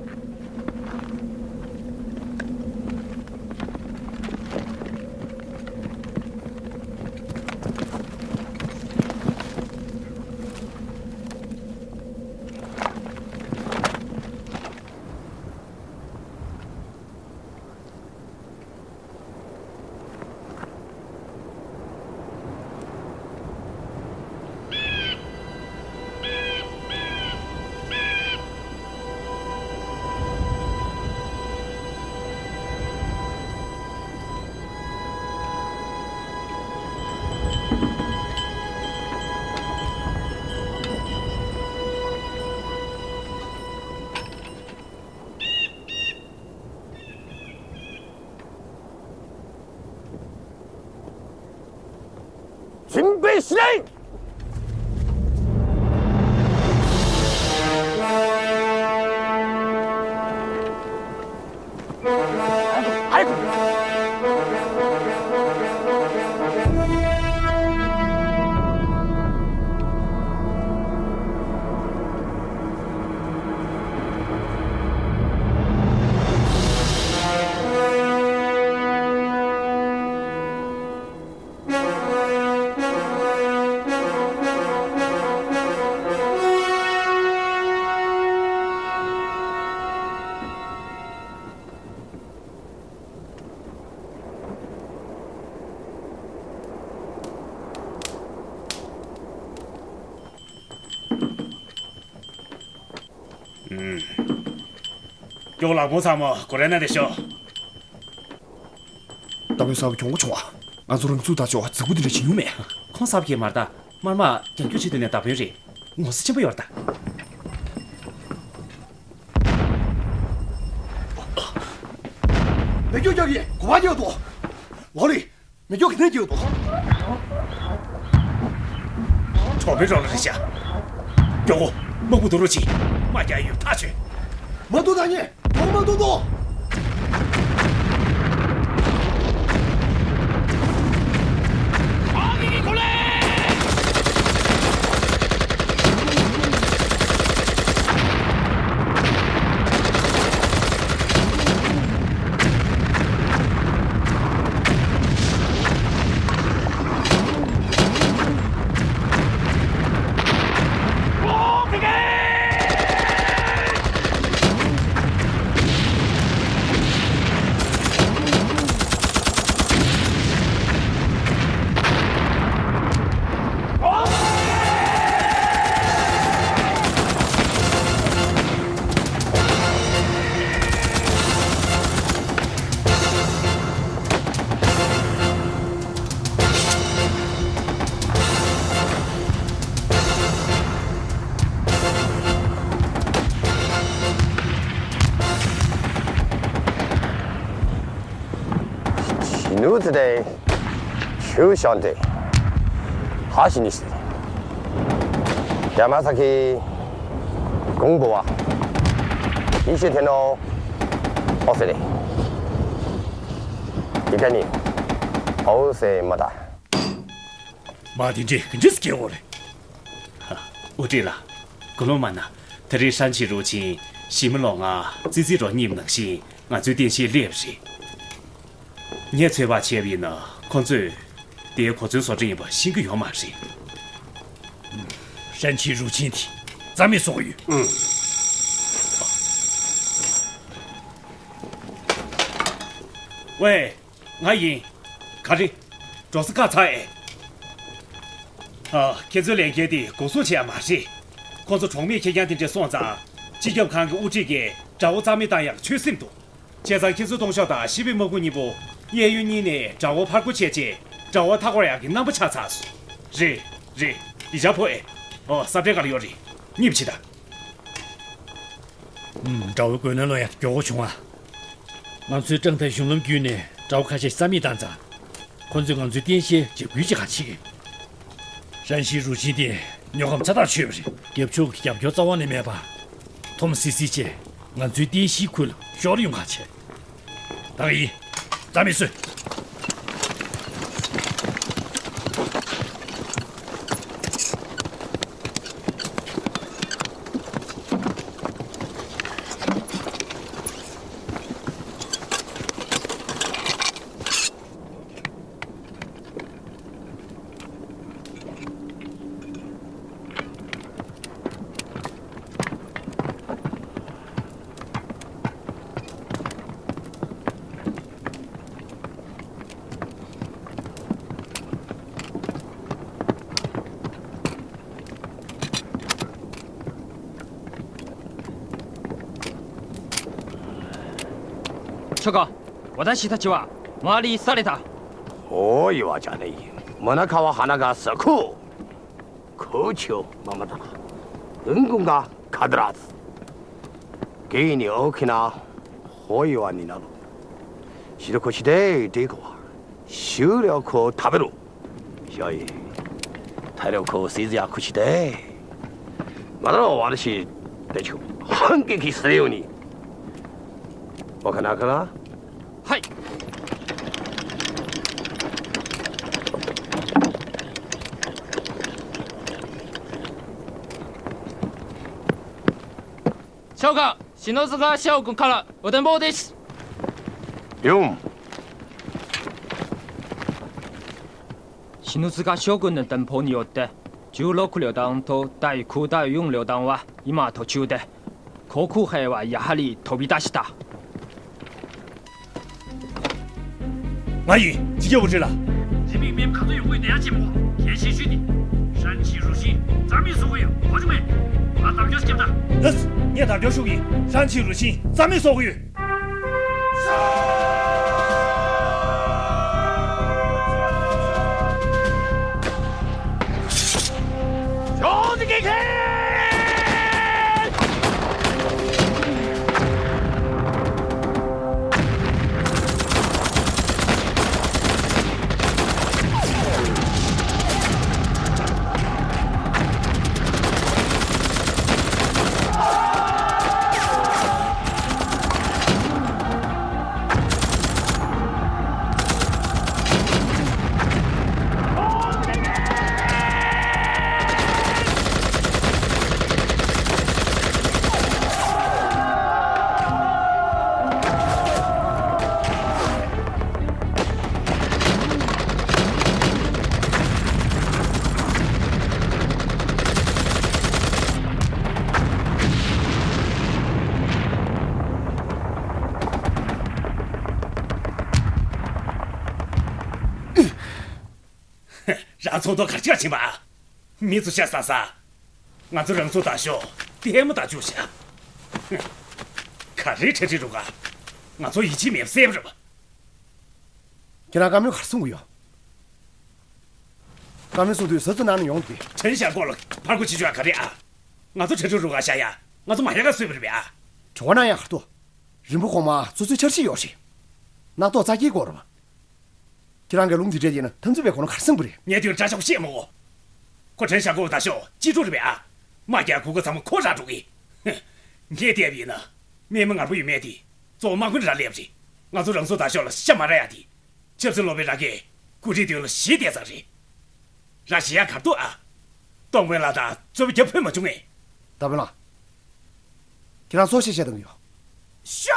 準備しない！ ཀྱོག་ལག་པོ་ཚང་མ་གོ་རེ་ན་དེ་ཤོ། ད་བོད་ས་བ་གྱོང་གོ་ཆུང་བ། ང་ཚོ་རང་ཚུགས་ད་ཆོག་རྫིག་པོ་དེ་འདྲ་བྱེད་མྱོང་མེད། ཁོང་ས་བ་གས་མར་ད་མར་མ་རྒྱང་སྐྱོད་བྱེད་དུས་ནས་ད་བོད་རེད། ངོ་ཚ་ཆེན་པོ་ཡོད་རེད་ད། མེ་སྒྱོགས་རྒྱག་གི་གོ་བ་རྒྱག་འདུག་ལོ་ལི། མེ་སྒྱོགས་གི་ནས་རྒྱག་འདུག་གྲོགས་པོའི་རོགས་ལ་རེ་བྱ། མགྱོགས་གོ། དམག་བུ་དུ་རུ་ཆི། མ་རྒྱག་ཡོད་ཐག་ཆོད། མ་འདུག་ད་ཉེ། གྲོགས་མ་འདུག་དོ། ཞི་ནུ་ཙི་ཏེ། ཆུ་ཤང་ཏེ། ཧ་ཤི་ནི་སི། ཡ་མ་ས་ཁི། གུང་བོ་བ། ཡི་ཤེ་ཐེ་ནོ། ཨོ་སེ་རེ། ཡི་ཀ་ནི། ཨོ་སེ་མ་ད། མ་དེ་འདྲས་གི་འདྲས་སྐྱེ་བོ་རེད། ཨུ་ཀྲི་ལ། གུ་ལོ་མ་ན། དེ་རིང་ཧྲན་ཆི་རུ་ཆིན་ཞི་མི་ལོ་ང་ཙི་ཙི་རོ་གཉིས་ནང་བཞིན་ང་ཚོའི་རྟེན་གཞིར་སླེབས་རེད། ངས་ཚོད་དཔག་བྱས་པ་ཡིན་ན་ཁོ་ཚོས་དེའི་གོ་མཚོན་བཟོ་གྲྭ་ཡིན་པ་ཤེས་ཀྱི་ཡོད་མ་རེད། ཧྲན་ཆི་རུ་ཆིན་དེ་རྩ་མེད་བཟོ་གི་ཡོད། ཨུ། ཝེ། ང་ཡིན། ག་རེ། འགྲོ་ས་བཀག་ཚར་ཨེ། ཨ། ཁྱེད་ཚོའི་ལས་འགན་དེ་འགོག་སྲུང་བྱེད་ཡ་མ་རེད། ཁོང་ཚོ་གྲོགས་མེད་ཁེར་རྐྱང་དེ་འདྲས་སོང་ཙང་། སྤྱི་ཁྱབ་ཁང་གི་དབུ་ཁྲིད་ཀྱིས་དགྲ་བོ་རྩ་མེད་བཏང་ཡག་ཆོད་སེམས་འདུག་བྱས་ཙང་ཁྱེད་ཚོ་ཏོང་ཤོག་དང་ཤི་བའི་དམག་དཔུང་གཉིས་པོ་གཡས་གཡོན་གཉིས་ནས་དགྲ་བོ་ཕར་རྒོལ་བྱས་རྗེས་དགྲ་བོ་མཐའ་སྐོར་ཡག་གི་རྣམ་པ་ཆགས་ཚར་སོང་། རེད། རེད། ཡིག་ཆ་ཕོག་ཨེ། ཨོ་ས་བཀྲའི་སྒང་ལ་ཡོད་རེད། གཉིད་ཕྱིན་དང་། ཨུམ། དགྲ་བོའི་རྒོལ་ནང་ལོག་ཡ་མགྱོགས་པོ་བྱུང་ཨ། ང་ཚོའི་ཀྲང་ཐའི་གཞུང་ལམ་བརྒྱུད་ནས་དགྲ་བོ་ཁ་ཤས་རྩ་མེད་བཏང་ཙང་། ཁོ་ཚོས་ང་ཚོའི་རྟེན་གཞིར་འཇབ་རྒོལ་བྱེད་ག་བྱེད་ཀྱི། ཧྲན་ཞི་རུ་ཤིན་དེ་ཉོ་ཁམས་ཚ་ཐག་ཆོད་པ་རེད། རྒྱབ་ཕྱོགས་ཀྱི་རྒྱབ་སྐྱོར་རྩ་བ་ནས་མེད་པ། ཐོམ་སི་སི་བཅས་ང་ཚོའི་རྟེན་གཞིའི་ཁུལ་ལ་ཤོར་ཡོང་ག་བྱེད། ད་ག་ཡིན། རྩ་མེད་བཟོས། ཁྱོ་ག། 私たちは回りされた。 包囲はじゃない。真中は花が咲く。空中ママだ。うんこが必ず。現に大きな包囲はになる。白腰ででこは。 修理をこう食べる。所以、体力を静やくして、まだ私たちを反撃するように。わかんなかな？ はい。 将軍、 4。 4。 ནི་དང་ཐོག་ཏའི་ཁུ་ཏའི་ཡུང་ལོ་དང་བ་ཡི་མ་ཐོ་ཆུ་དེ། ཁོ་ཁུ་ཧེ་བ་ཡ་ཧ་ལི་ཐོ་བི་ཏ་ཤི་ཏ། ང་ཡིན་ཇི་རྒྱལ་པོ་རི་ལ། ཇི་མིག་མེམ་ག་ཚོད་ཡོང་གི་ནས་ཡ་ཅི་མོ་གལ་ཆེ་ཤོས་དེ། ཧྲན་ཆི་རུ་ཤིན་རྩ་མེད་བཟོ་གི་ཡོད་གོ་ཆུ་མེད། ང་དར་རྒྱོ་སྐྱབས་ད། ལགས། ངས་དར་རྒྱོ་ཤུགས་ཡིན། ཧྲན་ཆི་རུ་ཤིན་རྩ་མེད་བཟོ་གི་ཡོད། རང་ཚོགས་གཏོར་ག་ཅིག་ཕྱིན་པ། མི་ཚོ་ཤ་ཟ་ས། ང་ཚོ་རང་ཚོ་ད་ཤོག་དེ་ཧེ་མ་ད་བཅུག་བྱ། ག་རེ་ཁྲེ་ཁྲེ་རུ་ག་ང་ཚོ་ཡིད་ཆེས་མེད་སེམས་རེད་པ། ཁྱེད་རང་བཀའ་མོལ་ག་རེ་གསུང་གི་ཡོད། བཀའ་མོལ་གསུང་དུས་ཟ་ཚུ་ནང་ནས་ཡོང་དུས། དྲན་ཤ་སྐོར་ལ་ཕར་རྒོལ་བྱེད་ཆོག་ག་རེད་ཨ། ང་ཚོ་ཁྲེ་ཁྲེ་རུ་ག་བྱ་ཡ། ང་ཚོ་མ་ཡ་ག་སུས་པ་རེད་པ་ཨ། གྲོ་བ་ན་ཡ་ཧར་ཏོ། རིན་པོ་གོང་མ་ཚོ་ཚོའི་འཆར་གཞི་ཡོད་རེད། ནག་ཏོག་རྩ་སྐྱེའི་སྐོར་རེད་པ། ཁྱེད་རང་གི་ལུང་འདི་འདྲས་ཡིན་ན་འཐབ་འཛིང་པའི་གོ་ལ་གར་སེང་བུ་རེད། ངས་དུས་དྲ་ཤོག་བཤད་མ་གོ་ཁོ་དྲན་བཞག་གོ་ད་ཤོག་ཅི་འགྲོ་རེད་པས་ཨ། མ་རྒྱག་གུ་ག་ཚང་མ་ཁོ་ར་འགྲོ་གི། ངས་བལྟས་པ་ཡིན་ན། སྨན་མ་ངར་པོ་ཡོད་མེད་དེ། གཙོ་བོ་དམག་དཔོན་ར་སླེབས་རེད། ང་ཚོ་རང་ཚོ་ད་ཤོག་ལ་ཤ་མ་ར་ཡ་དེ། ཆབ་སྲིད་ལོ་པའི་ར་གས་ཀུ་རིའི་དུས་ལ་ཞི་བསྡད་ས་རེད། ར་ཞི་ཡ་གར་འདུག་ཨ། སྟོང་དཔོན་ལ་དང་གཙོ་བོ་རྒྱབ་ཕོད་མ་བྱུང་ངས། ད་བོན་ལ། ཁྱེད་རང་སྲོག་ཤེས་བཤད་དང་ཡོད། ཤ།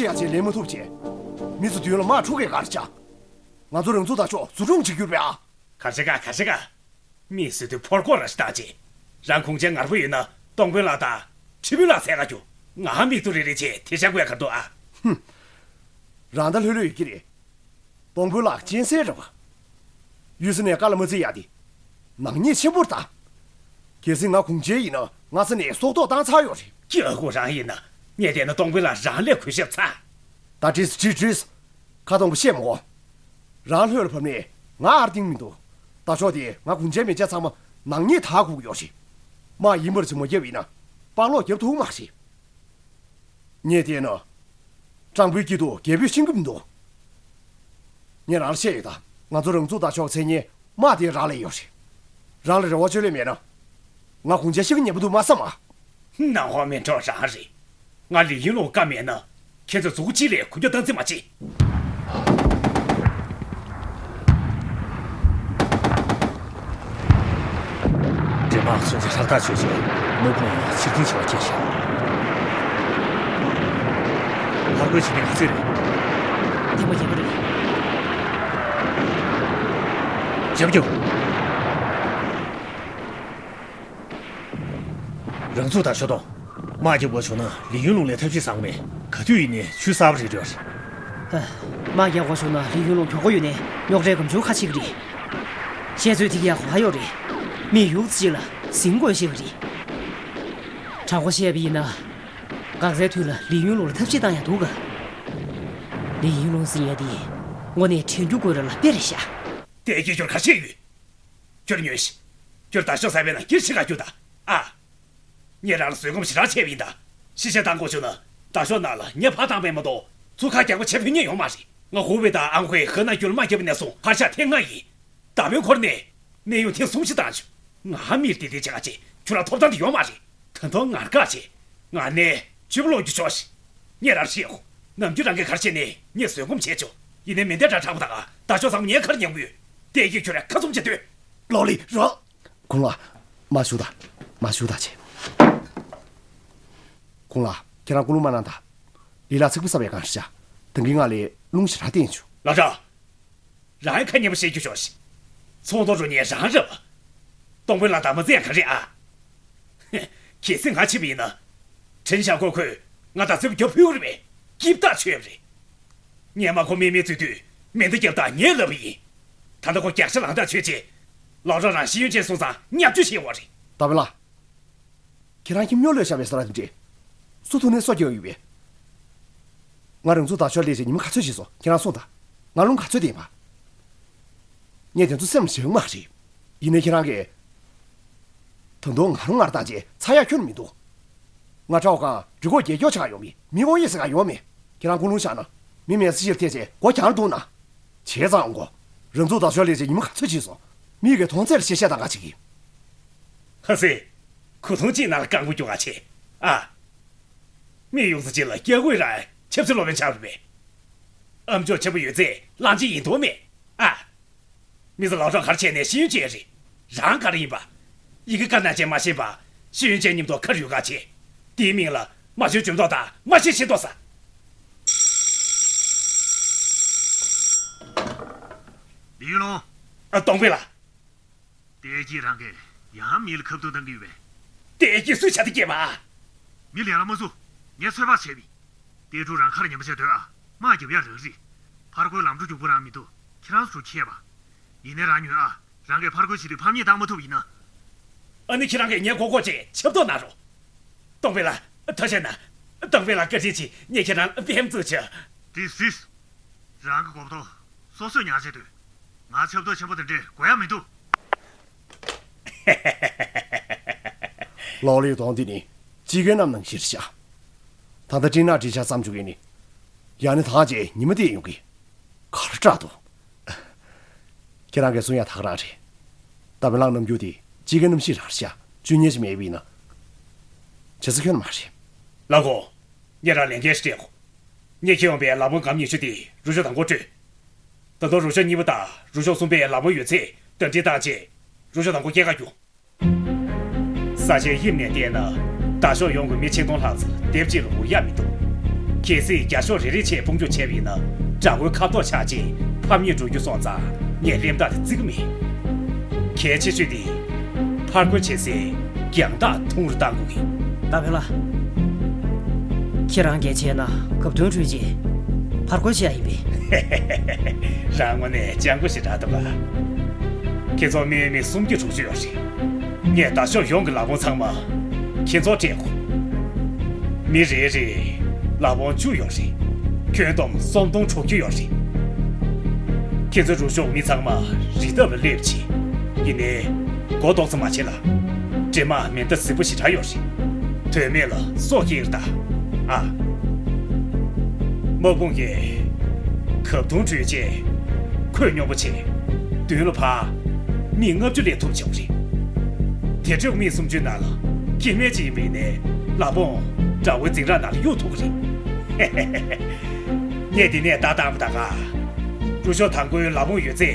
ཡ་ཆེ་ལེན་མ་ཐུབ་ཆེ། མི་ཚོ་མདུན་ལ་དམག་འཁྲུག་གི་གར་བྱ། ང་ཚོ་རང་ཚུགས་ད་ཆོག་ཟུར་སྦྲུང་བྱེད་རྒྱུར་བས་ཨ། གར་ཆེ་ག་གར་ཆེ་ག་མི་སུ་དུ་ཕོར་ཀོ་ར་ཤི་ད་ཆེ། རང་ཁུངས་ཅན་ངར་པོ་ཡོད་ན་སྟོང་དཔོན་ལགས་དང་ཁྲི་དཔོན་ལགས་ཟེར་ག་རྒྱུ། ང་མིག་ཏུ་རེ་རེ་ཆེ་དེ་ཤ་དགོས་གར་འདུག་ཨ། ཧུམ། རང་ད་ལྷོད་ལྷོད་ཡོད་ཀྱི་རེད། སྟོང་དཔོན་ལགས་གཅན་གཟན་རེད་བ། གཡུལ་ས་ནས་དཀའ་ལ་མ་བརྩི་ཡ་དེ། ནག་ཉེས་ཆེན་པོར་ད། གལ་སྲིད་ང་གུང་ཁྱེར་ཡིན་ན་སྔ་ས་ནས་སྲོག་ཐོག་བཏང་ཚར་ཡོད་རེད། སྐྱ་ཁོ་རང་ཡིན་ན་ངས་བལྟས་ན་སྟོང་དཔོན་ལགས་རང་ལས་གུས་ཞབས་ཚ། ད་བྲིས་བྲིས་བྲིས། ཁ་སྟོང་པོ་བཤད་མ་དགོས། རང་ལྷོད་ལ་བབས་ནས་ང་ཨར་ཏིང་མི་འདུག་ད་ཕྱོགས་དེ་ང་གུང་ཁྱེར་མེད་ཆ་ཚང་མ་ནག་ཉེས་དག་དགོས་ཀྱི་ཡོད་རེད། དམག་ཡིན་པར་བྱེད་མ་བརྒྱབ་ཡིན་ན་དཔང་ལོག་རྒྱབ་ཐུབ་མ་རེད། ངས་བལྟས་ན། སྤྲང་པོའི་སྐྱིད་སྡུག་རྒྱལ་པོས་ཤེས་ཀྱི་མི་འདུག་ངས་རང་ལ་བཤད་ཡོད་ད། ང་ཚོ་རང་ཚུགས་ད་ཆོག་མཚན་སྙན་དམག་དེ་རང་ལ་ཡོད་རེད། རང་ལ་རེ་བ་བཅོལ་ལེ་མེད་ན། ང་གུང་ཁྱེར་ཤི་གི་ཉེན་པོ་འདུག་མ་བསམ་ཨ། ནང་ཧོ་མེན་གྲོགས་རང་རེད། ང་ལི་ཡིན་ལུང་བཀའ་མེད་ན། ཁྱེད་ཚོ་མཛུ་གུ་གཅིག་ལས་གུ་རྒྱུ་སྟངས་འཛིན་མ་བྱེད། འདྲེ་དམག་ཚོས་ཀྱི་ཧྲག་ཐག་ཆོད་ཆེ། དམག་དཔུང་ཡང་ཕྱིར་འཐེན་བྱེད་པ་ཁྱེད་ཤེས། ཕར་རྒོལ་བྱེད་མཁན་ག་ཚོད་རེད། ཐེངས་མ་རྒྱལ་པོ་རེད། རྒྱབ་རྒྱབ། རང་ཚུགས་དང་ཤོ་ཏོ། དམག་རྒྱབ་དགོས་བྱུང་ན་ལི་ཡུན་ལུང་ལས་ཐབས་ཤེས་བཟང་མེད། ག་དུས་ཡིན་ནའི་ཆུ་གསར་པ་རེད་འགྲོ། ཨ། དམག་རྒྱག་དགོས་བྱུང་ན་ལི་ཡུན་ལུང་གྱོང་གོ་ཡོད་ནའི་རྙོག་དྲའི་སྒམ་ཆུང་ཁ་ཕྱེ་གི་རེད། བཤད་ཚོད་ཐིག་ཡག་གོ་ཧ་ཡོད་རེད། མི་ཡུག་ཙི་ཅིག་ལ་ཟིང་དགོས་ཤེས་གི་རེད། དྲང་པོ་བཤད་པ་ཡིན་ན། འགག་རྩའི་དུས་ལ་ལི་ཡུན་ལུང་ལ་ཐབས་ཤེས་བཏང་ཡག་འདུག་ག་ལི་ཡུན་ལུང་ཟིན་ཡ་དེ་དངོས་གནས་དྲན་རྒྱུ་དགོས་ར་ལ་དཔེ་རེད་ཤག་དེ་སྐྱེ་སྐྱོར་ཁ་ཤས་ཡོད། ཁྱོད་ཉོན་ཞིག་ཁྱོད་ད་ཤོག་ས་བའི་ནང་སྐྱིར་ཆི་ག་རྒྱུ་ད། ཨ། ངས་རང་ལ་བཟོད་སྒོམ་ཞེ་དྲག་བྱས་པ་ཡིན་ད། ཤི་ཤ་བཏང་དགོས་བྱུང་ན་ད་ཤོག་ནང་ལ་ངས་ཕར་བཏང་པས་མ་གཏོགས་ཚུར་ཁ་རྒྱག་པ་བྱེད་ཕོད་ཉེན་ཡོད་མ་རེད། ང་ཧུ་བེ་དང་ཨང་ཧུའེ་ཧི་ནན་ཡུལ་དམག་རྒྱབ་ནས་བཟུང་ཕར་ཤག་ཐེངས་ལྔ་ཡིན། ད་བོད་འཁོར་ནས་གནས་དབྱུང་ཐེངས་གསུམ་ཞིག་བཏང་བྱུང་། ང་མིར་དེ་དེ་བྱེད་ག་ཅེ་ཁྱོད་རང་ཐོབ་ཐང་དེ་ཡོད་མ་རེད། ད་དུང་ངར་དགའ་ཆེ། ང་ནས་ཆུ་བློ་རྒྱུ་ཆོག་ཤི། ངས་རང་ཤི་ཡོ། ནམ་རྒྱུན་རང་གི་གར་བྱས་ནས་ངས་བཟོད་སྒོམ་བྱས་ཆོག་ཡིན་ནའི་མེ་མདའ་འདྲ་དྲག་པོ་དང་ད་ཆོག་ཚང་མ་ངའི་ཁར་ཉན་གི་ཡོད། དེ་ཡིག་ཁྱོད་ར་ཁ་ཚུམ་བྱེད་དུས། ལོ་ལི་རོ། ཁོང་ལ། མ་ཞུ་ད། མ་ཞུ་ད་ཆེ། ཁོང་ལ་ཁྱེད་རང་ཀུན་སློང་མ་གནང་ད། ལི་ལ་ཚིག་པ་ས་བའི་གང་ཤ། དང་གི་ང་ལས་རླུང་ཞེ་དྲག་བསྟན་བྱུང་། ལ་ད། རང་ཁ་ཉན་པ་བཤད་རྒྱུ་ཤོག་ཤི། ཚོང་དོ་རུ་ཉན་རང་རེད་བ། སྟོང་དཔོན་ལ་དམ་པ་བཙན་ག་རེད་ཨ། གལ་སྲིད་ང་ཕྱིན་པ་ཡིན་ན། དྲིན་བཞག་གོ་ཁོས་ང་དང་རྩེ་བ་རྒྱབ་ཕུལ་གི་རེད་པས། སྐྱིབ་ཐག་ཆོད་པ་རེད། ངས་མ་ཁོ་མི་མི་བཙུད་དུས་མེ་མདའ་རྒྱབ་དང་ངས་ལབ་པ་ཡིན། ད་ལྟ་ཁོ་རྒྱག་ཤ་ལངས་ཐག་ཆོད་ཆེ། ལོ་རོ་རང་ཤེས་ཡོན་ཅན་སོང་ཙང་བརྙས་བཅོས་བྱེད་འོ་རེད། ད་བེ་ལ། ཁྱེད་རང་ཁྱིམ་ཉོ་ལོས་བཞག་པའི་ས་ར་དེ་འདྲས། སུ་ཐུག་ནས་སོ་སྐྱེ་བ་ཡོད་པས། ང་རང་ཚོ་ད་ཤོར་ལས་བྱས་ཉི་མ་ག་ཚོད་ཕྱིན་སོང་ཁྱེད་རང་གསུངས་དང་། ང་རླུང་ག་ཚོད་བསྟན་པ། ངས་དེ་ཚོ་སེམས་བཞེངས་མ་རེད། ཡིན་ནའི་ཁྱེད་རང་གིས། ད་དུང་ང་རང་ངར་བཏང་བྱས་ཚ་ཡག་ཁྱོན་མི་འདུག་ང་ཁྲའོ་ཁང་འབྲི་གོག་རྒྱལ་སྐྱོར་ཆགས་ཡོང་མི་མི་དབང་ཡེ་ཟེར་ག་ཡོང་མེད། ཁྱེད་རང་ཀུན་སློང་བཞག་ན། མི་མེད་ས་ཕྱིར་ཐེ་ཆེ་སྒོ་གྱང་རྡུང་ན། བྱས་ཙང་འོང་གོ། རང་ཚོ་ད་ཤོར་ལས་བྱས་ཉི་མ་ག་ཚོད་ཕྱིན་སོང་། མི་གི་མཐོང་ཚད་ལ་ཤེས་བཤད་དང་ག་བྱེད་ཀྱི། ཧ་སེ། ཁུ་ཐུང་གཅིག་ནང་ལ་རྐང་པ་རྒྱུག་ག་ཆེ། ཨ། མི་ཡོང་ས་ཅིག་ལ་སྐྱ་དགོས་ར་ཆབ་སྲིད་སློབ་དཔོན་ཆགས་རེད་པས། ཨམ་ཅོག་ཆེན་པོ་ཡོད་ཚད་གླང་ཆེན་ཡིན་མདོག་མེད། ཨ། མི་ཚོ་ལོག་གྲོགས་གར་བྱས་ནས་ཤེས་ཡོན་ཅན་རེད། རང་ག་རེ་ཡིན་པ། ཡི་གེ་དཀར་ནག་ཅན་མ་ཤེས་པ། ཤེས་ཡོན་ཅན་མཉམ་དུ་ཁ་རུས་ག་བྱེད། དེའི་མིང་ལ་མ་ཤེས་འཇོན་མདོག་དང་མ་ཤེས་ཤེས་མདོག་ཟ། ལི་ཡུན་ལུང་། ཨ། སྟོང་པའི་ལ། ཏེ་ཅི་རང་གིས་ཡང་མི་ལ་ཁ་ཐུག་བཏང་གི་ཡོད་པས། ཏེ་ཅི་སུས་བྱ་དེ་སྐྱེས་པ། མི་ལ་ཡ་ལ་མ་བཟོ། ངས་ཚོད་དཔག་བྱས་པས། ཏེ་ཀྲུའུ་རང་ཁར་ཉན་པ་བྱས་སྡོད་ཨ། དམག་རྒྱབ་ཡ་རང་རེད། ཕར་རྒོལ་ལམ་འགྲོ་རྒྱུག་པོ་རང་མི་འདུག་ཁྱེད་རང་ཚོ་ཁྱེད་པ། ཡིན་ནའི་རང་ཉོན་ཨ། རང་གིས་ཕར་རྒོལ་བྱེད་དུས་ཕམ་ཉེས་བཏང་མ་ཐུབ་ཡིན་ན། ཨ་ནི་ཁྱེད་རང་གིས་ངའི་མགོ་སྐོར་བྱས་ཆབ་ཏོག་གནང་རོགས། སྟོང་པའི་ལ། ཐུགས་རྗེ་གནང་། སྟོང་པའི་ལ་བཀའ་དྲིན་ཆེ། ངས་ཁྱེད་རང་ཕན་ཚུན་ཆ། དེ་སྲིད། རང་གི་གོ་ཐོག་སོ་སོས་ཉར་བྱས་སྡོད། ང་ཆབ་ཏོག་ཆེན་པོ་དེ་འདྲས་དགོས་ཡ་མི་འདུག་ལོག་ལས་གཏོང་འདི་ནི་ཅི་གའི་རྣམ་ནང་ཞིར་བཞག་ད་ལྟ་སྤྲིན་ནག་བྲིས་ཆ་བསམ་བཅུག་གི་ནི། ཡང་ནི་ཐང་ཅེ་ཉི་མ་དེ་ཡོང་གི། གར་སྐྲག་འདུག་ཁྱེད་རང་གིས་གསུང་ཡ་ཐག་རང་རེད། ད་བེ་ལང་རྣམ་འགྱུར་དེ་ཅི་གའི་རྣམ་ཤེས་རང་ཤ་བཅུ་ཉེ་ཞིག་མེད་པ་ཡིན་ན། བྱེད་ས་ཁྱོན་མ་རེད། ལགས་གོ། ངས་རང་ལས་འགན་ཞིག་སྤྲད་གོ། ངས་ཁྱེར་ཡོང་པའི་ལག་དམར་སྒམ་ཉི་ཤུ་དེ་རུ་ཤོག་དང་པོ་སྤྲོད། ད་དུང་རུ་ཤོག་གཉིས་པ་དང་རུ་ཤོག་གསུམ་པའི་ལག་དམར་ཡོད་ཚད་བརྡ་འཕྲིན་བཏང་རྗེས་འགྲོ་ཕྱོགས་དང་པོ་སྐྱེལ་ག་རྒྱུགས། ས་ཆའི་དབྱིབས་ནས་བལྟས་ན་ད་ཕྱོགས་ཡོངས་ཀྱི་མི་ཆིག་སྟོང་ལྷག་ཙམ་སྡེབ་གཅིག་ལ་འུར་ཡ་མི་འདུག་གལ་སྲིད་རྒྱ་ཤོག་རེ་རེ་བྱས་དཔུང་འཇུག་བྱས་པ་ཡིན་ན། དགྲ་བོའི་ཁ་དོག་ཆག་རྗེས་ཕམ་ཉེས་འགྲོ་རྒྱུ་སོང་ཙང་ངས་གླེན་རྟགས་དེ་བརྩི་གི་མེད། གལ་ཆེ་ཤོས་དེ། ཕར་རྒོལ་བྱེད་སའི་རྒྱང་ཐག་ཐུང་རུ་གཏང་དགོས་ཀྱི། ད་བོད་ལ། ཁྱེད་རང་གིས་བྱས་ན་གབ་དོན་འཕྲུལ་ཆས་ཕར་རྒོལ་བྱེད་ཡ་ཡིན་པས། རང་ངོ་ནས་སྤྱང་པོ་ཞེ་དྲག་འདུག་ག་ཁྱེད་ཚོ་མི་མི་སུམ་ཅུ་དྲུག་ཅུ་ཡོད་རེད། ངས་ད་ཕྱོགས་ཡོངས་ཀྱི་ལག་དཔོང་ཚང་མ་ཁྱེད་ཚོར་སྤྲད་དགོས། མི་རེ་རེས་ལག་དཔོང་བཅུ་ཡོད་རེད། ཁྱོན་བསྡོམས་སུམ་སྟོང་དྲུག་ཅུ་ཡོད་རེད། ཁྱེད་ཚོའི་རུ་ཤོག་མི་ཚང་མ་རི་འདབས་ལ་སླེབས་བྱས། ཡིན་ནའི། མགོ་ཏོག་ཙམ་མ་བྱེད་ལ། འདྲེ་དམག་མེ་མདའ་གཟིག་པོ་ཞེ་དྲག་ཡོད་རེད། དོན་མེད་ལ་སྲོག་སྐྱེལ་ད། ཨ། དམག་དཔུང་གིས་གབ་དུང་བྲུས་རྗེས་ཁོད་སྙོམས་པོ་བྱས། མདུན་ལ་ཕར་མི་ལྔ་བཅུ་སླེབས་ཐུབ་བྱུང་རེད། དེ་འཕྲོས་མི་སུམ་ཅུའི་ནང་ལ་སྐྱེ་དམན་ཅིག་ཡིན་པ་ཡིན་ནའི་ལག་དཔོང་དགྲ་བོའི་འཛིང་རགས་ནང་ལ་གཡུག་ཐུབ་ཀྱི་རེད། ངས་འདི་ནས་བརྡ་བཏང་བ་ད་ག་རུ་ཤོག་དང་པོའི་ལག་དཔོང་ཡོད་ཚད་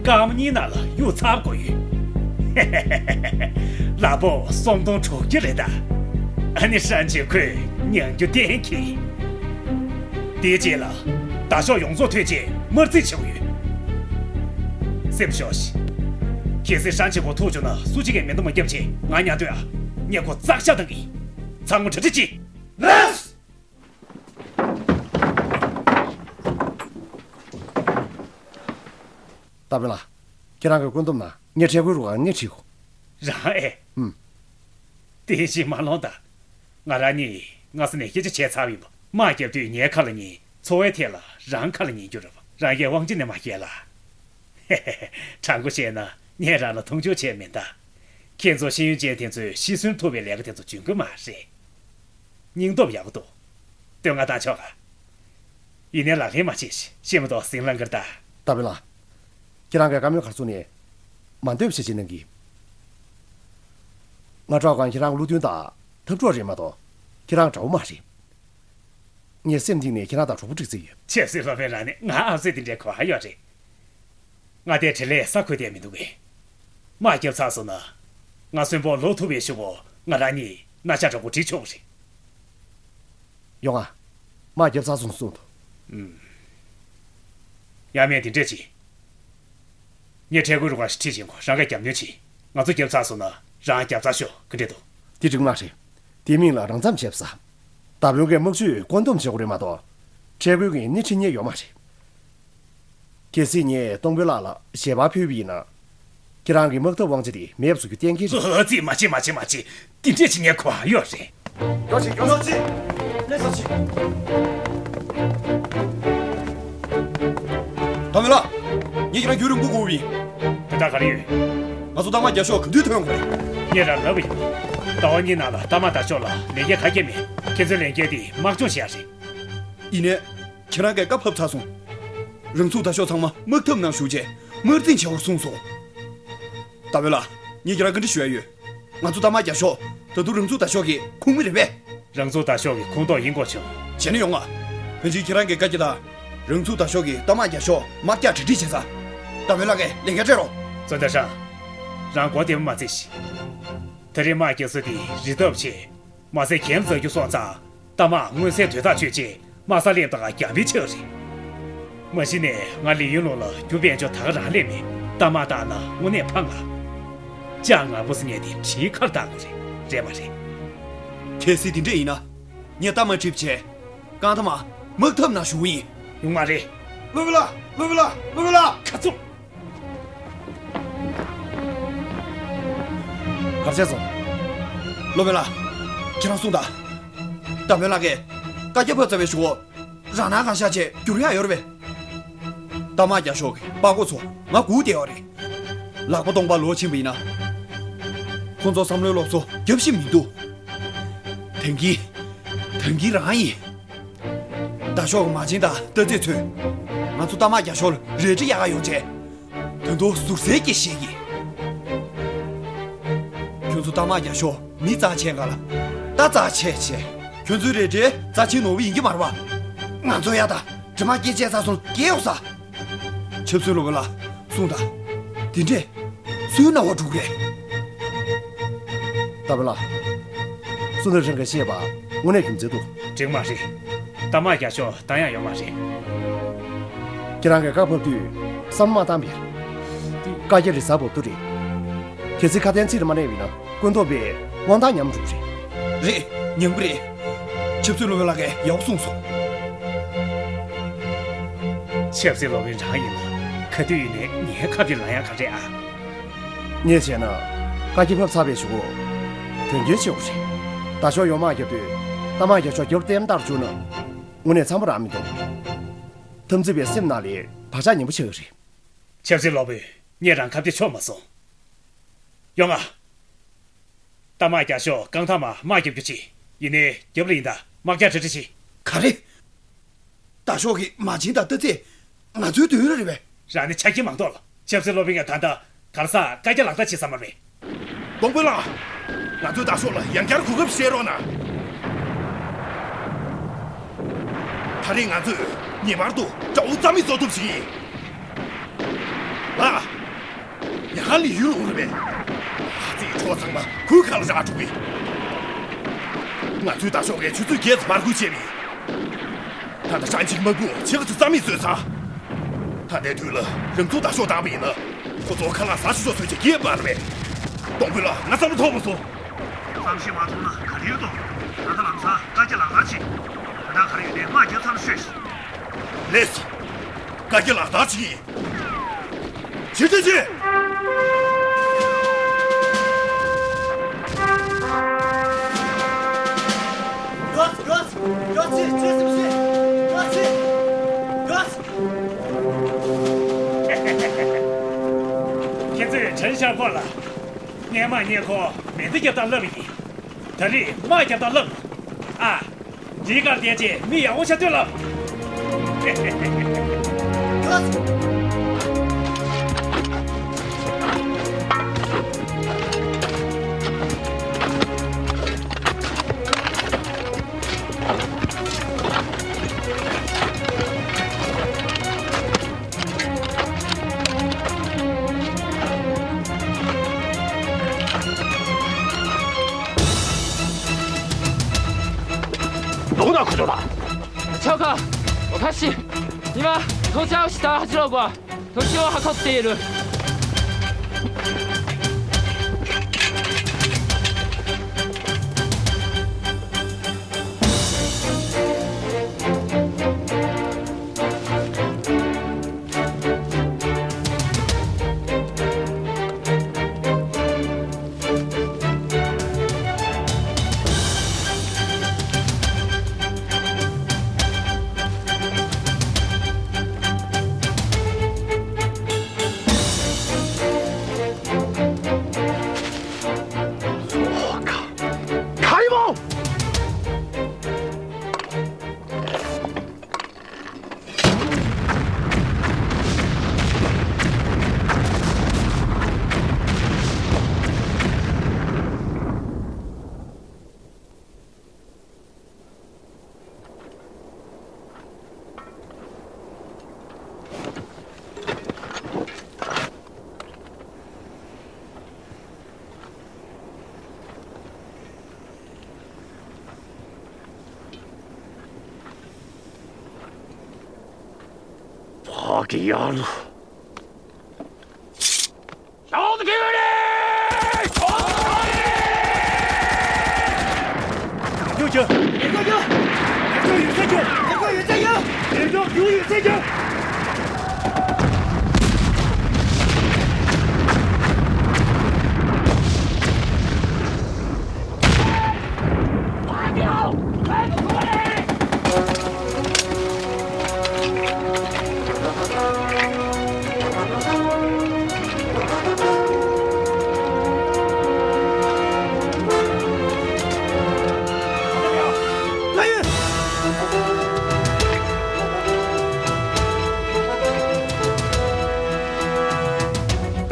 སྐར་མ་གཉིས་ནང་ལ་གཡུག་ཚར་དགོས་ཡོད། ལག་དཔོང་སུམ་སྟོང་དྲུག་ཅུ་རེད་ད། ཨ་ནི་ཧྲན་ཆེ་ཁོས་མྱང་རྒྱུ་གཏན་འཁེལ། དེའི་རྗེས་ལ་དགྲ་ཤོག་ཡོངས་རྫོགས་ཐོན་རྗེས་དམར་འཛིང་བྱེད་དགོས་ཡོད། སེམས་ཤོར་ཞིག་གལ་སྲིད་ཧྲན་ཆེ་ཁོ་ཐུག་བྱུང་ན་སུ་གཅིག་གིས་མེ་མདའ་མ་བརྒྱབ་བྱས་ང་ཉར་འདོད་ཨ། ངས་ཁོ་རྩག་ཤ་བཏང་གི་ཡིན། ཚང་མ་གྲ་སྒྲིག་གྱིས། ལགས། རྟ་དཔོན་ལགས། ཁྱེད་རང་གིས་བཀོད་འདོམས་གནང་། ངས་འཕྲལ་མཁོའི་རུ་ཁག་སྣེ་ཁྲིད་དགོས། རང་ཨེ། ཨུམ། དེ་བཞིན་མ་ལོང་ད། ང་རང་གཉིས་སྔ་ས་ནས་སྐད་ཆ་བྱས་ཚར་བ་ཡིན་པ། དམག་རྒྱབ་དུས་ངའི་ཁ་ལ་ཉན། འཚོ་བའི་ཐད་ལ་རང་ཁ་ལ་ཉན་རྒྱུ་རེད་པ། རང་གིས་དབང་ཆ་ནས་མ་བརྒལ་ལ། དྲང་པོ་བཤད་ན་ངས་རང་ལ་མཐོང་ཆུང་བྱས་མིན་ད། ཁྱེད་ཚོ་ཤེས་ཡོན་ཅན་དེ་ཚོས་ཤི་གསོན་ཐུབ་པའི་ལས་ཀ་དེ་ཚོ་འཇོན་གི་མ་རེད། སྙིང་སྟོབས་ཡག་པོ་འདུག་བསྟོད་བསྔགས་བཏང་ཆོག་ག་ཡིན་ནའི་ལག་ལེན་མ་བྱེད་ཤེས་མ་གཏོགས་ཟིང་ལང་གིར་ད། རྟ་དཔོན་ལགས། ཁྱེད་རང་གིས་བཀའ་མོལ་ག་རེ་གསུངས་ནའི་མ་འདོད་པ་ཞིག་བྱེད་གནང་གི། ང་དྲུག་སྒང་ཁྱེད་རང་བློ་མཐུན་དང་འཐབ་གྲོགས་རེད་མ་གཏོགས་ཁྱེད་རང་དགྲ་བོ་མ་རེད། ངས་སེམས་གཏིང་ནས་ཁྱེད་རང་དང་གྲོགས་པོ་སྒྲིག་རྩིས་ཡོད། ཆབ་སྲིད་སློབ་དཔོན་རང་ནས་ང་ཨ་སྲས་དེ་འདྲའི་གོ་བ་ཡོད་རེད། ང་དེ་བྲེལ་ལས་ས་ཁུལ་དེ་མི་འདུག་གས། དམག་རྒྱབ་ཚར་སོང་ན། ང་གསོན་པོ་ལོག་ཐུབ་པའི་གཞུག་གུ་ང་རང་གཉིས་གནའ་ཤག་གྲོགས་པོ་སྒྲིག་ཆོག་གི་རེད། ཡོང་ང་། དམག་རྒྱབ་ཚར་སོང་གསུངས་ཐུབ། ཨུམ། ཡ་མེད་དེ་འདྲས་ཅིག་ངས་འཕྲལ་མཁོའི་རུ་ཁག་ཞིག་ཁྲིད་ཕྱིན་གོ། རང་གིས་རྒྱབ་སྣོན་བྱེད། ང་ཚོ་རྒྱབ་ཚར་སོང་ན་རང་རྒྱབ་ཚར་ཤོག་ག་འདྲས་འདུག་དེ་འགྲིག་མ་རེད། དེ་མིན་ལ་རང་མཚམས་བྱེད་ས། རྟ་དཔོན་གྱིས་དམག་ཇུས་བཀོད་འདོམས་བྱེད་དགོས་རེད་མ་གཏོགས། འཕྲལ་མཁོ་གིས་སྣེ་ཁྲིད་མཁན་ཡོད་མ་རེད། གལ་སྲིད་ངས་སྟོང་དཔོན་ལགས་ལ་ཞལ་པར་ཕུལ་བ་ཡིན་ན། ཁྱེད་རང་གི་དམག་འཐབ་དབང་ཆ་དེ་མེད་པ་བཟོ་རྒྱུ་གཏན་འཁེལ་རེད། ཨ་ཙི། མ་བྱེད་མ་བྱེད་མ་བྱེད། དེ་འདྲས་བྱེད་མཁན་ག་པར་ཡོད་རེད། མགྱོགས་བྱེད། མགྱོགས་བྱེད། ལགས་སོ། རྟ་དཔོན་ལགས། ངས་ཁྱེད་རང་རྒྱུན་རིང་པོ་སྒུག་པ་ཡིན། དེ་ལྟར་ག་རེ་ཡོད། ང་ཚོ་རྟ་དམག་རྒྱབ་ཤོག་ག་དུས་ཐོན་ཡོང་གི་རེད། ངས་རང་ལབ་པ་ཡིན། ཟླ་བ་གཉིས་ནང་ལ་རྟ་དམག་དང་ཤོག་ལ་ལས་འགན་ཁ་གྱེས་མེད། ཁྱེད་ཚོའི་ལས་འགན་དེ་དམག་སྦྱོང་བྱེད་ཡ་རེད། ཡིན་ནའི། ཁྱེད་རང་གིས་བཀའ་ཕབ་ཚར་སོང་། རང་ཚུགས་དང་ཤོག་ཚང་མ་དམག་འཐབ་ནང་ཞུགས་རྗེས་དམར་འཛིང་བྱེད་དགོས་གསུངས་སོང་། རྟ་དཔོན་ལགས། ངས་ཁྱེད་རང་བཀའ་འདྲི་ཞུ་ཡ་ཡོད། ང་ཚོ་རྟ་དམག་རྒྱབ་ཤོག་ད་དུང་རང་ཚུགས་དང་ཤོག་གི་ཁོངས་མི་རེད་པས། རང་ཚུགས་དང་ཤོག་གི་ཁོངས་གཏོགས་ཡིན་དགོས་བྱུང་། བྱས་ན་ཡོང་ང་། ཕན་ཆད་ཁྱེད་རང་གི་བཀའ་རྒྱ་དང་། རང་ཚུགས་དང་ཤོག་གི་རྟ་དམག་རྒྱབ་ཤོག་དམག་རྒྱགས་གྲ་སྒྲིག་བྱེད་ས། རྟ་དཔོན་ལགས་ཀྱིས་ལས་འགན་སྤྲད་རོགས། བཙོན་དར་ཧྲང་། རང་མགོ་བདེ་མོ་མ་བརྩིས་ཤིག་ད་རེས་དམག་རྒྱག་ས་དེ་རི་འདབས་ཆེ། མ་ཟད་གྱེན་འཛེག་རྒྱུ་སོང་ཙང་། རྟ་དམག་མངོན་གསལ་དོད་ཐག་ཆོད་རྗེས་དམག་སར་སླེབས་དང་རྒྱང་འཕེན་ཆགས་རེད། མ་གཞི་ནས་ང་ལི་ཡུན་ལུང་ལ་རྒྱུ་དཔལ་འབྱོར་ད་ག་རང་སླེབས་མེད། རྟ་དམག་བཏང་ན་དངོས་གནས་ཕངས་ང་། ལྕགས་ངར་པོ་ཟེར་མཁན་དེ་གྲིའི་ཁར་བཏགས་དགོས་རེད། རེད་མ་རེད། གལ་སྲིད་དེ་འདྲས་ཡིན་ན། ངས་རྟ་དམག་ཁྲིད་བྱས། རྐང་ཐང་མ། དམག་འཐབ་ནང་ཞུགས་ཡིན། ཡོང་མ་རེད། སློབ་དཔོན་ལགས། སློབ་དཔོན་ལགས། སློབ་དཔོན་ལགས། ཁ་བཙུམ། ག་རེ་བྱས་སོང་། སློབ་དཔོན་ལགས། ཁྱེད་རང་གསུངས་དང་། རྟ་དཔོན་ལགས་ཀྱིས་བཀའ་རྒྱ་ཕབ་ཚར་བའི་གཞུག་གུ། རང་སྣང་གང་ཤར་བྱས་བསྒྱུར་ཡག་ཡོད་རེད་པས། རྟ་དམག་རྒྱབ་ཤོག་གི་དཔའ་རྒོད་ཚོ་ང་སྒུག་བསྡད་ཡོད་རེད། ལག་པ་སྟོང་པ་ལོག་ཕྱིན་པ་ཡིན་ན། ཁོང་ཚོ་བསམ་བློའི་སློབ་གསོ་རྒྱབ་བཞིན་མི་འདུག་དོན་གྱིས། དོན་གྱིས་རང་ཡིན། རྟ་ཤོག་གི་མ་བྱན་དང་རྟ་རྫིག་ཚོས། ང་ཚོ་རྟ་དམག་རྒྱབ་ཤོག་ལ་རལ་གྲི་གཡར་ག་ཡོང་བྱས། དོན་དུ་ཟུར་གསལ་གྱིས་བཤད་ཀྱི། ཁྱོད་ཚོ་རྟ་དམག་རྒྱབ་ཤོག་མི་རྩ་ཆེན་ག་ལ་རྟ་རྩ་ཆེ་ཆེ། ཁྱོད་ཚོའི་རལ་གྲི་རྩ་ཆེན་ནོར་བུ་ཡིན་གྱི་མ་རེད་པ། ང་ཚོ་ཡ་ད་འདྲེ་དམག་སྐད་ཆ་ཚ་སོང་སྐད་གཡོག་ས། ཆབ་སྲིད་སློབ་དཔོན་ལགས་གསུངས་དང་། དེ་འདྲས་སུའི་རྣ་བར་འགྲོ་གི་རེད། རྟ་དཔོན་ལགས། བསོད་ནམས་ཧྲེང་གིས་བཤད་པ་དངོས་གནས་རྒྱུ་མཚན་འདུག་དྲན་མ་རེད། རྟ་དམག་རྒྱག་ཕྱོགས་བཏང་ཡག་ཡོད་མ་རེད། ཁྱེད་རང་གིས་བཀའ་ཕབ་དུས་བསམ་བློ་མ་བཏང་པས། བཀའ་རྒྱ་རེ་ཟ་བབ་ཏུ་རེད། གལ་སྲིད་ཁ་དན་ཚིག་རེ་མ་གནས་པ་ཡིན་ན་བཀོད་འདོམས་པས་དབང་ཐང་ཉམས་འགྲོ་གི་རེད། རེད། ཉམས་ཀྱི་རེད། ཆབ་སྲིད་སློབ་དཔོན་ལགས་ཀྱིས་ཡག་པོ་གསུངས་སོང་། ཆབ་སྲིད་སློབ་དཔོན་རང་ཡིན་ན་ག་དུས་ཡིན་ནའི་ངའི་ཁ་གཏད་ལངས་ཡག་ག་རེད་ཨ། ངས་བྱས་ན་བཀའ་རྒྱ་ཕབ་ཚར་བའི་གཞུག་གུ་དོན་འཁྱོལ་བྱེད་དགོས་རེད། རྟ་ཤོག་ཡོང་མ་རྒྱབ་དུས་རྟ་དམག་རྒྱག་ཕྱོགས་རྒྱབ་ལྟེམ་ལྟར་བཅུག་ན། དངོས་གནས་འཚམ་པོ་རང་མི་འདུག་འཐབ་འཛིང་པའི་སེམས་ནང་ལ་བག་ཆགས་ངན་པོ་ཆགས་ཀྱི་རེད། ཆབ་སྲིད་སློབ་དཔོན་ངས་རང་ཁ་གཏད་ཆོག་མ་སོང་། ཡོང་ང་། རྟ་དམག་རྒྱག་ཕྱོགས་རྐང་ཐང་མར་དམག་རྒྱབ་རྒྱུ་བྱེད། ཡིན་ནའི་རྒྱབ་ལ་ཡིན་ད་དམག་རྒྱག་གྲ་སྒྲིག་བྱེད། ག་རེ། རྟ་ཤོག་གི་མ་བྱན་དང་རྟ་རྩེད་ང་ཚོའི་དོན་ར་རེད་པས། རང་ནི་ཆ་རྐྱེན་མང་དོག་ལ། ཆབ་སྲིད་སློབ་དཔོན་ཡང་ད་ལྟ་གར་སར་བཀའ་རྒྱ་ལག་བསྟར་བྱེད་བསམ་པ་མེད། སྡོང་པོ་ལགས། ང་ཚོའི་རྟ་ཤོག་ལ་ཡང་བསྐྱར་གོ་སྐབས་བཤད་རོགས་གནང་། ད་རེས་ང་ཚོས་ངེས་པར་དུ་དགྲ་བོ་རྩ་མེད་བཟོ་ཐུབ་ཞིག་ཡིན། ལགས། ཉལ་ཁང་ལ་ཡུལ་འོང་རེད་པས། ཨ་ཙི་གྲོགས་ཚང་མ་ཁོའི་ཁ་ལ་བཞག་འགྲོ་གི། ང་ཚོའི་རྟ་ཤོག་གིས་ཆུ་ཚོད་བརྒྱད་ཙམ་མར་འགུལ་བྱས་པ་ཡིན། ད་ལྟ་ཧྲན་ཆིང་དམག་དཔུང་ཕྱེད་ཀ་ཙམ་རྩ་མེད་བཟོས་ཚར། ད་ལྟའི་དུས་ལ་རང་ཚོའི་རྟ་ཤོག་བཏང་པ་ཡིན་ན། ཁོ་ཚོ་ཁ་ལག་ཟ་ཆོག་ཆོག་བཟོས་བྱས་རྒྱས་པ་རེད་པས། སྡོང་པོ་ལགས། ང་བསམ་བློ་ཐོངས་མ་སོང་། བསམ་ཤེས་མ་ཐོངས་ན་ག་རེ་ཡོད་དོ། ད་ལྟ་ལམ་སང་བཀའ་རྒྱ་ལག་བསྟར་བྱེད། ད་ལྟ་ག་རེ་ཡོད་དེ་དམག་རྒྱབ་ཚར་ན་ཤོད། ལེགས། བཀའ་རྒྱ་ལག་བསྟར་བྱེད་ཀྱི་ཡིན། ཇི་ལྟར་བྱེད། ཡོད། ཡོད། ཡོད། ཅི། ཅི་ཟེར་ཞིག་ཡོད། ཅི། ཡོད། ཁྱེད་ཚོས་བྲན་ཤར་ཁོག་ལ་སྔས་མ་ངས་ཁོ་མེ་མདའ་རྒྱབ་སྟངས་བསླབས་པ་ཡིན། ད་རེས་དམག་རྒྱབ་སྟངས་བསླབ་ཨ། འདིའི་སྒང་བསྡད་རྗེས་མི་ཡག་པོ་ཤ་སྟོན་ལབ། ལོག་ན་ཁོ་ཚོ་ལ། ཆོག་ག་ཁ་ཤི། ཉི་མ་ཐོ་ཅའོ་ཤི་ད་ཧ་ཅི་རོ་གོ་ཐོ་ཅའོ་ཧ་ཁོ་ཏེ་རུ། ཕ་གི་ཡར། ཡོད་ཀྱང་། ལས་ཀ་རྒྱག་ལས་ཀ་ཡོད་ཚད་ཀྱང་། ལས་ཀ་ཡོད་ཚད་ཀྱང་། ལས་ཀ་རྒྱུ་ཡོད་ཚད་ཀྱང་།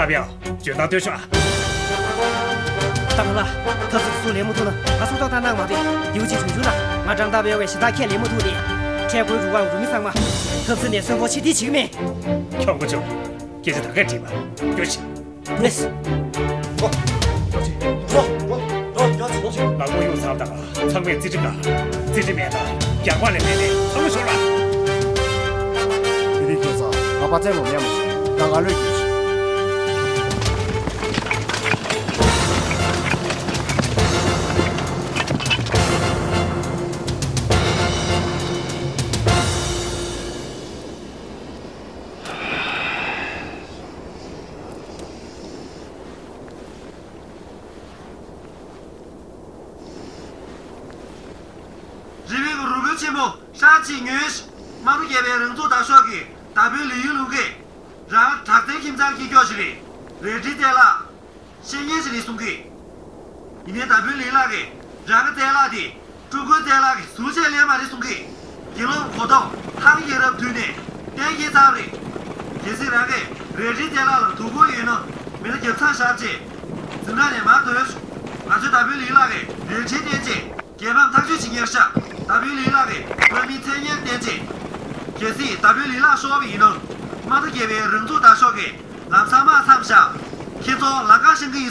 ཏ་པའོ། འཇོན་ཐང་སྟོན་ཤོག་ཨ། ཏ་ཧྥུ་ལགས། ཐབས་ཟིག་སུ་ལེན་མ་ཐུབ་ན་ང་སྲོག་ཐོག་བཏང་གནང་མ་རེད། ཡིའུ་ཅི་བྱུང་བྱུང་ན་ང་ཀྲང་ཏ་པའོ་བའི་ཞེ་ཐག་ཁས་ལེན་མ་ཐུབ་ནས། ཁྲལ་དགོས་རུ་བ་རུ་མི་ཚང་མ། ཐབས་ཟིག་ནས་གསོན་པོ་ཕྱིར་འཐེན་བྱེད་ཀྱི་མེད། ཁྱོད་ཀོ་ཆོ། སྐད་ཆ་ད་ག་དྲིས་པ། རྒྱུ་ཞིག་ལེས། ཨོ། ཡོ་ཅི། ཨོ། ཨོ། ཨོ། ཡོ་ཅི། ཡོ་ཅི། ལག་མོ་གཡུག་ཚར་དང་ཚང་མས་རྩིས་ཁྲི་དགའ། རྩིས་ཁྲི་མེད་ན་རྒྱག་པ་ལས་མེད་ནས་ཚང་མ་ཤོར་བ། དེ་རིང་ཁྱེད་ཚོ་ང་པ་ཙེ་ལོ་ཉམས་ཤིང་ད་ང་ལོས་གྱུར་ཤིང་། རི་བོའི་རུ་བོ་ཆེན་མོ་ཧྲ་ཅིག་ཉོས། དམག་རུ་བརྒྱབ་པའི་རང་ཚུགས་དར་ཤོག་གིས་ད་བོད་ལི་ཡུལ་ལུང་གིས་རང་དྲག་རྩལ་ཁྱིམ་ཚང་གི་སྐྱོ་ཞིག་རེད། རལ་གྲི་རྩལ་ལག་ཤེས་མཁན་ཞིག་རེད་གསུང་གི། ཡིན་ནའི་ད་བོད་ལི་ལགས་ཀྱིས་རང་གི་རྩལ་ལག་དེ་ཀྲུང་གོའི་རྩལ་ལག་གི་ཟུར་བཅད་ལེན་མ་རེད་གསུང་གི། དགེ་སློབ་གོ་ཐོག་ཐང་རྒྱལ་རབས་དུས་ནས་གཏན་འཁེལ་ཚར་རེད། གལ་སྲིད་རང་གིས་རལ་གྲིའི་རྩལ་ལག་ལ་དོ་ཁུར་ཡོད་ན་མི་སྣ་རྒྱབ་ཚང་བཞག་རྗེས་འཛིན་གྲྭ་ནས་མར་ཐོན། ང་ཚོའི་ད་བོད་ལི་ལག་གི་རལ་གྲིའི་བསྟན་བཅོས་རྒྱལ་ཕམ་ཐག་གཅོད་བྱེད་མཁན་ཤག་ད་བོད་ལི་ལག་གི་བོད་མིའི་མཚན་སྙན་བསྟན་བཅོས། གལ་སྲིད་ད་བོད་ལི་ལག་ཤོར་བ་ཡིན་ན་དམག་རུ་བརྒྱབ་པའི་རང་ཚུགས་དར་ཤོག་གིས་ལམ་སང་དམག་མཚམས་བཞག་ཁྱེད་ཚོ་ལམ་ཁ་བཤིག་གི་ཡིན།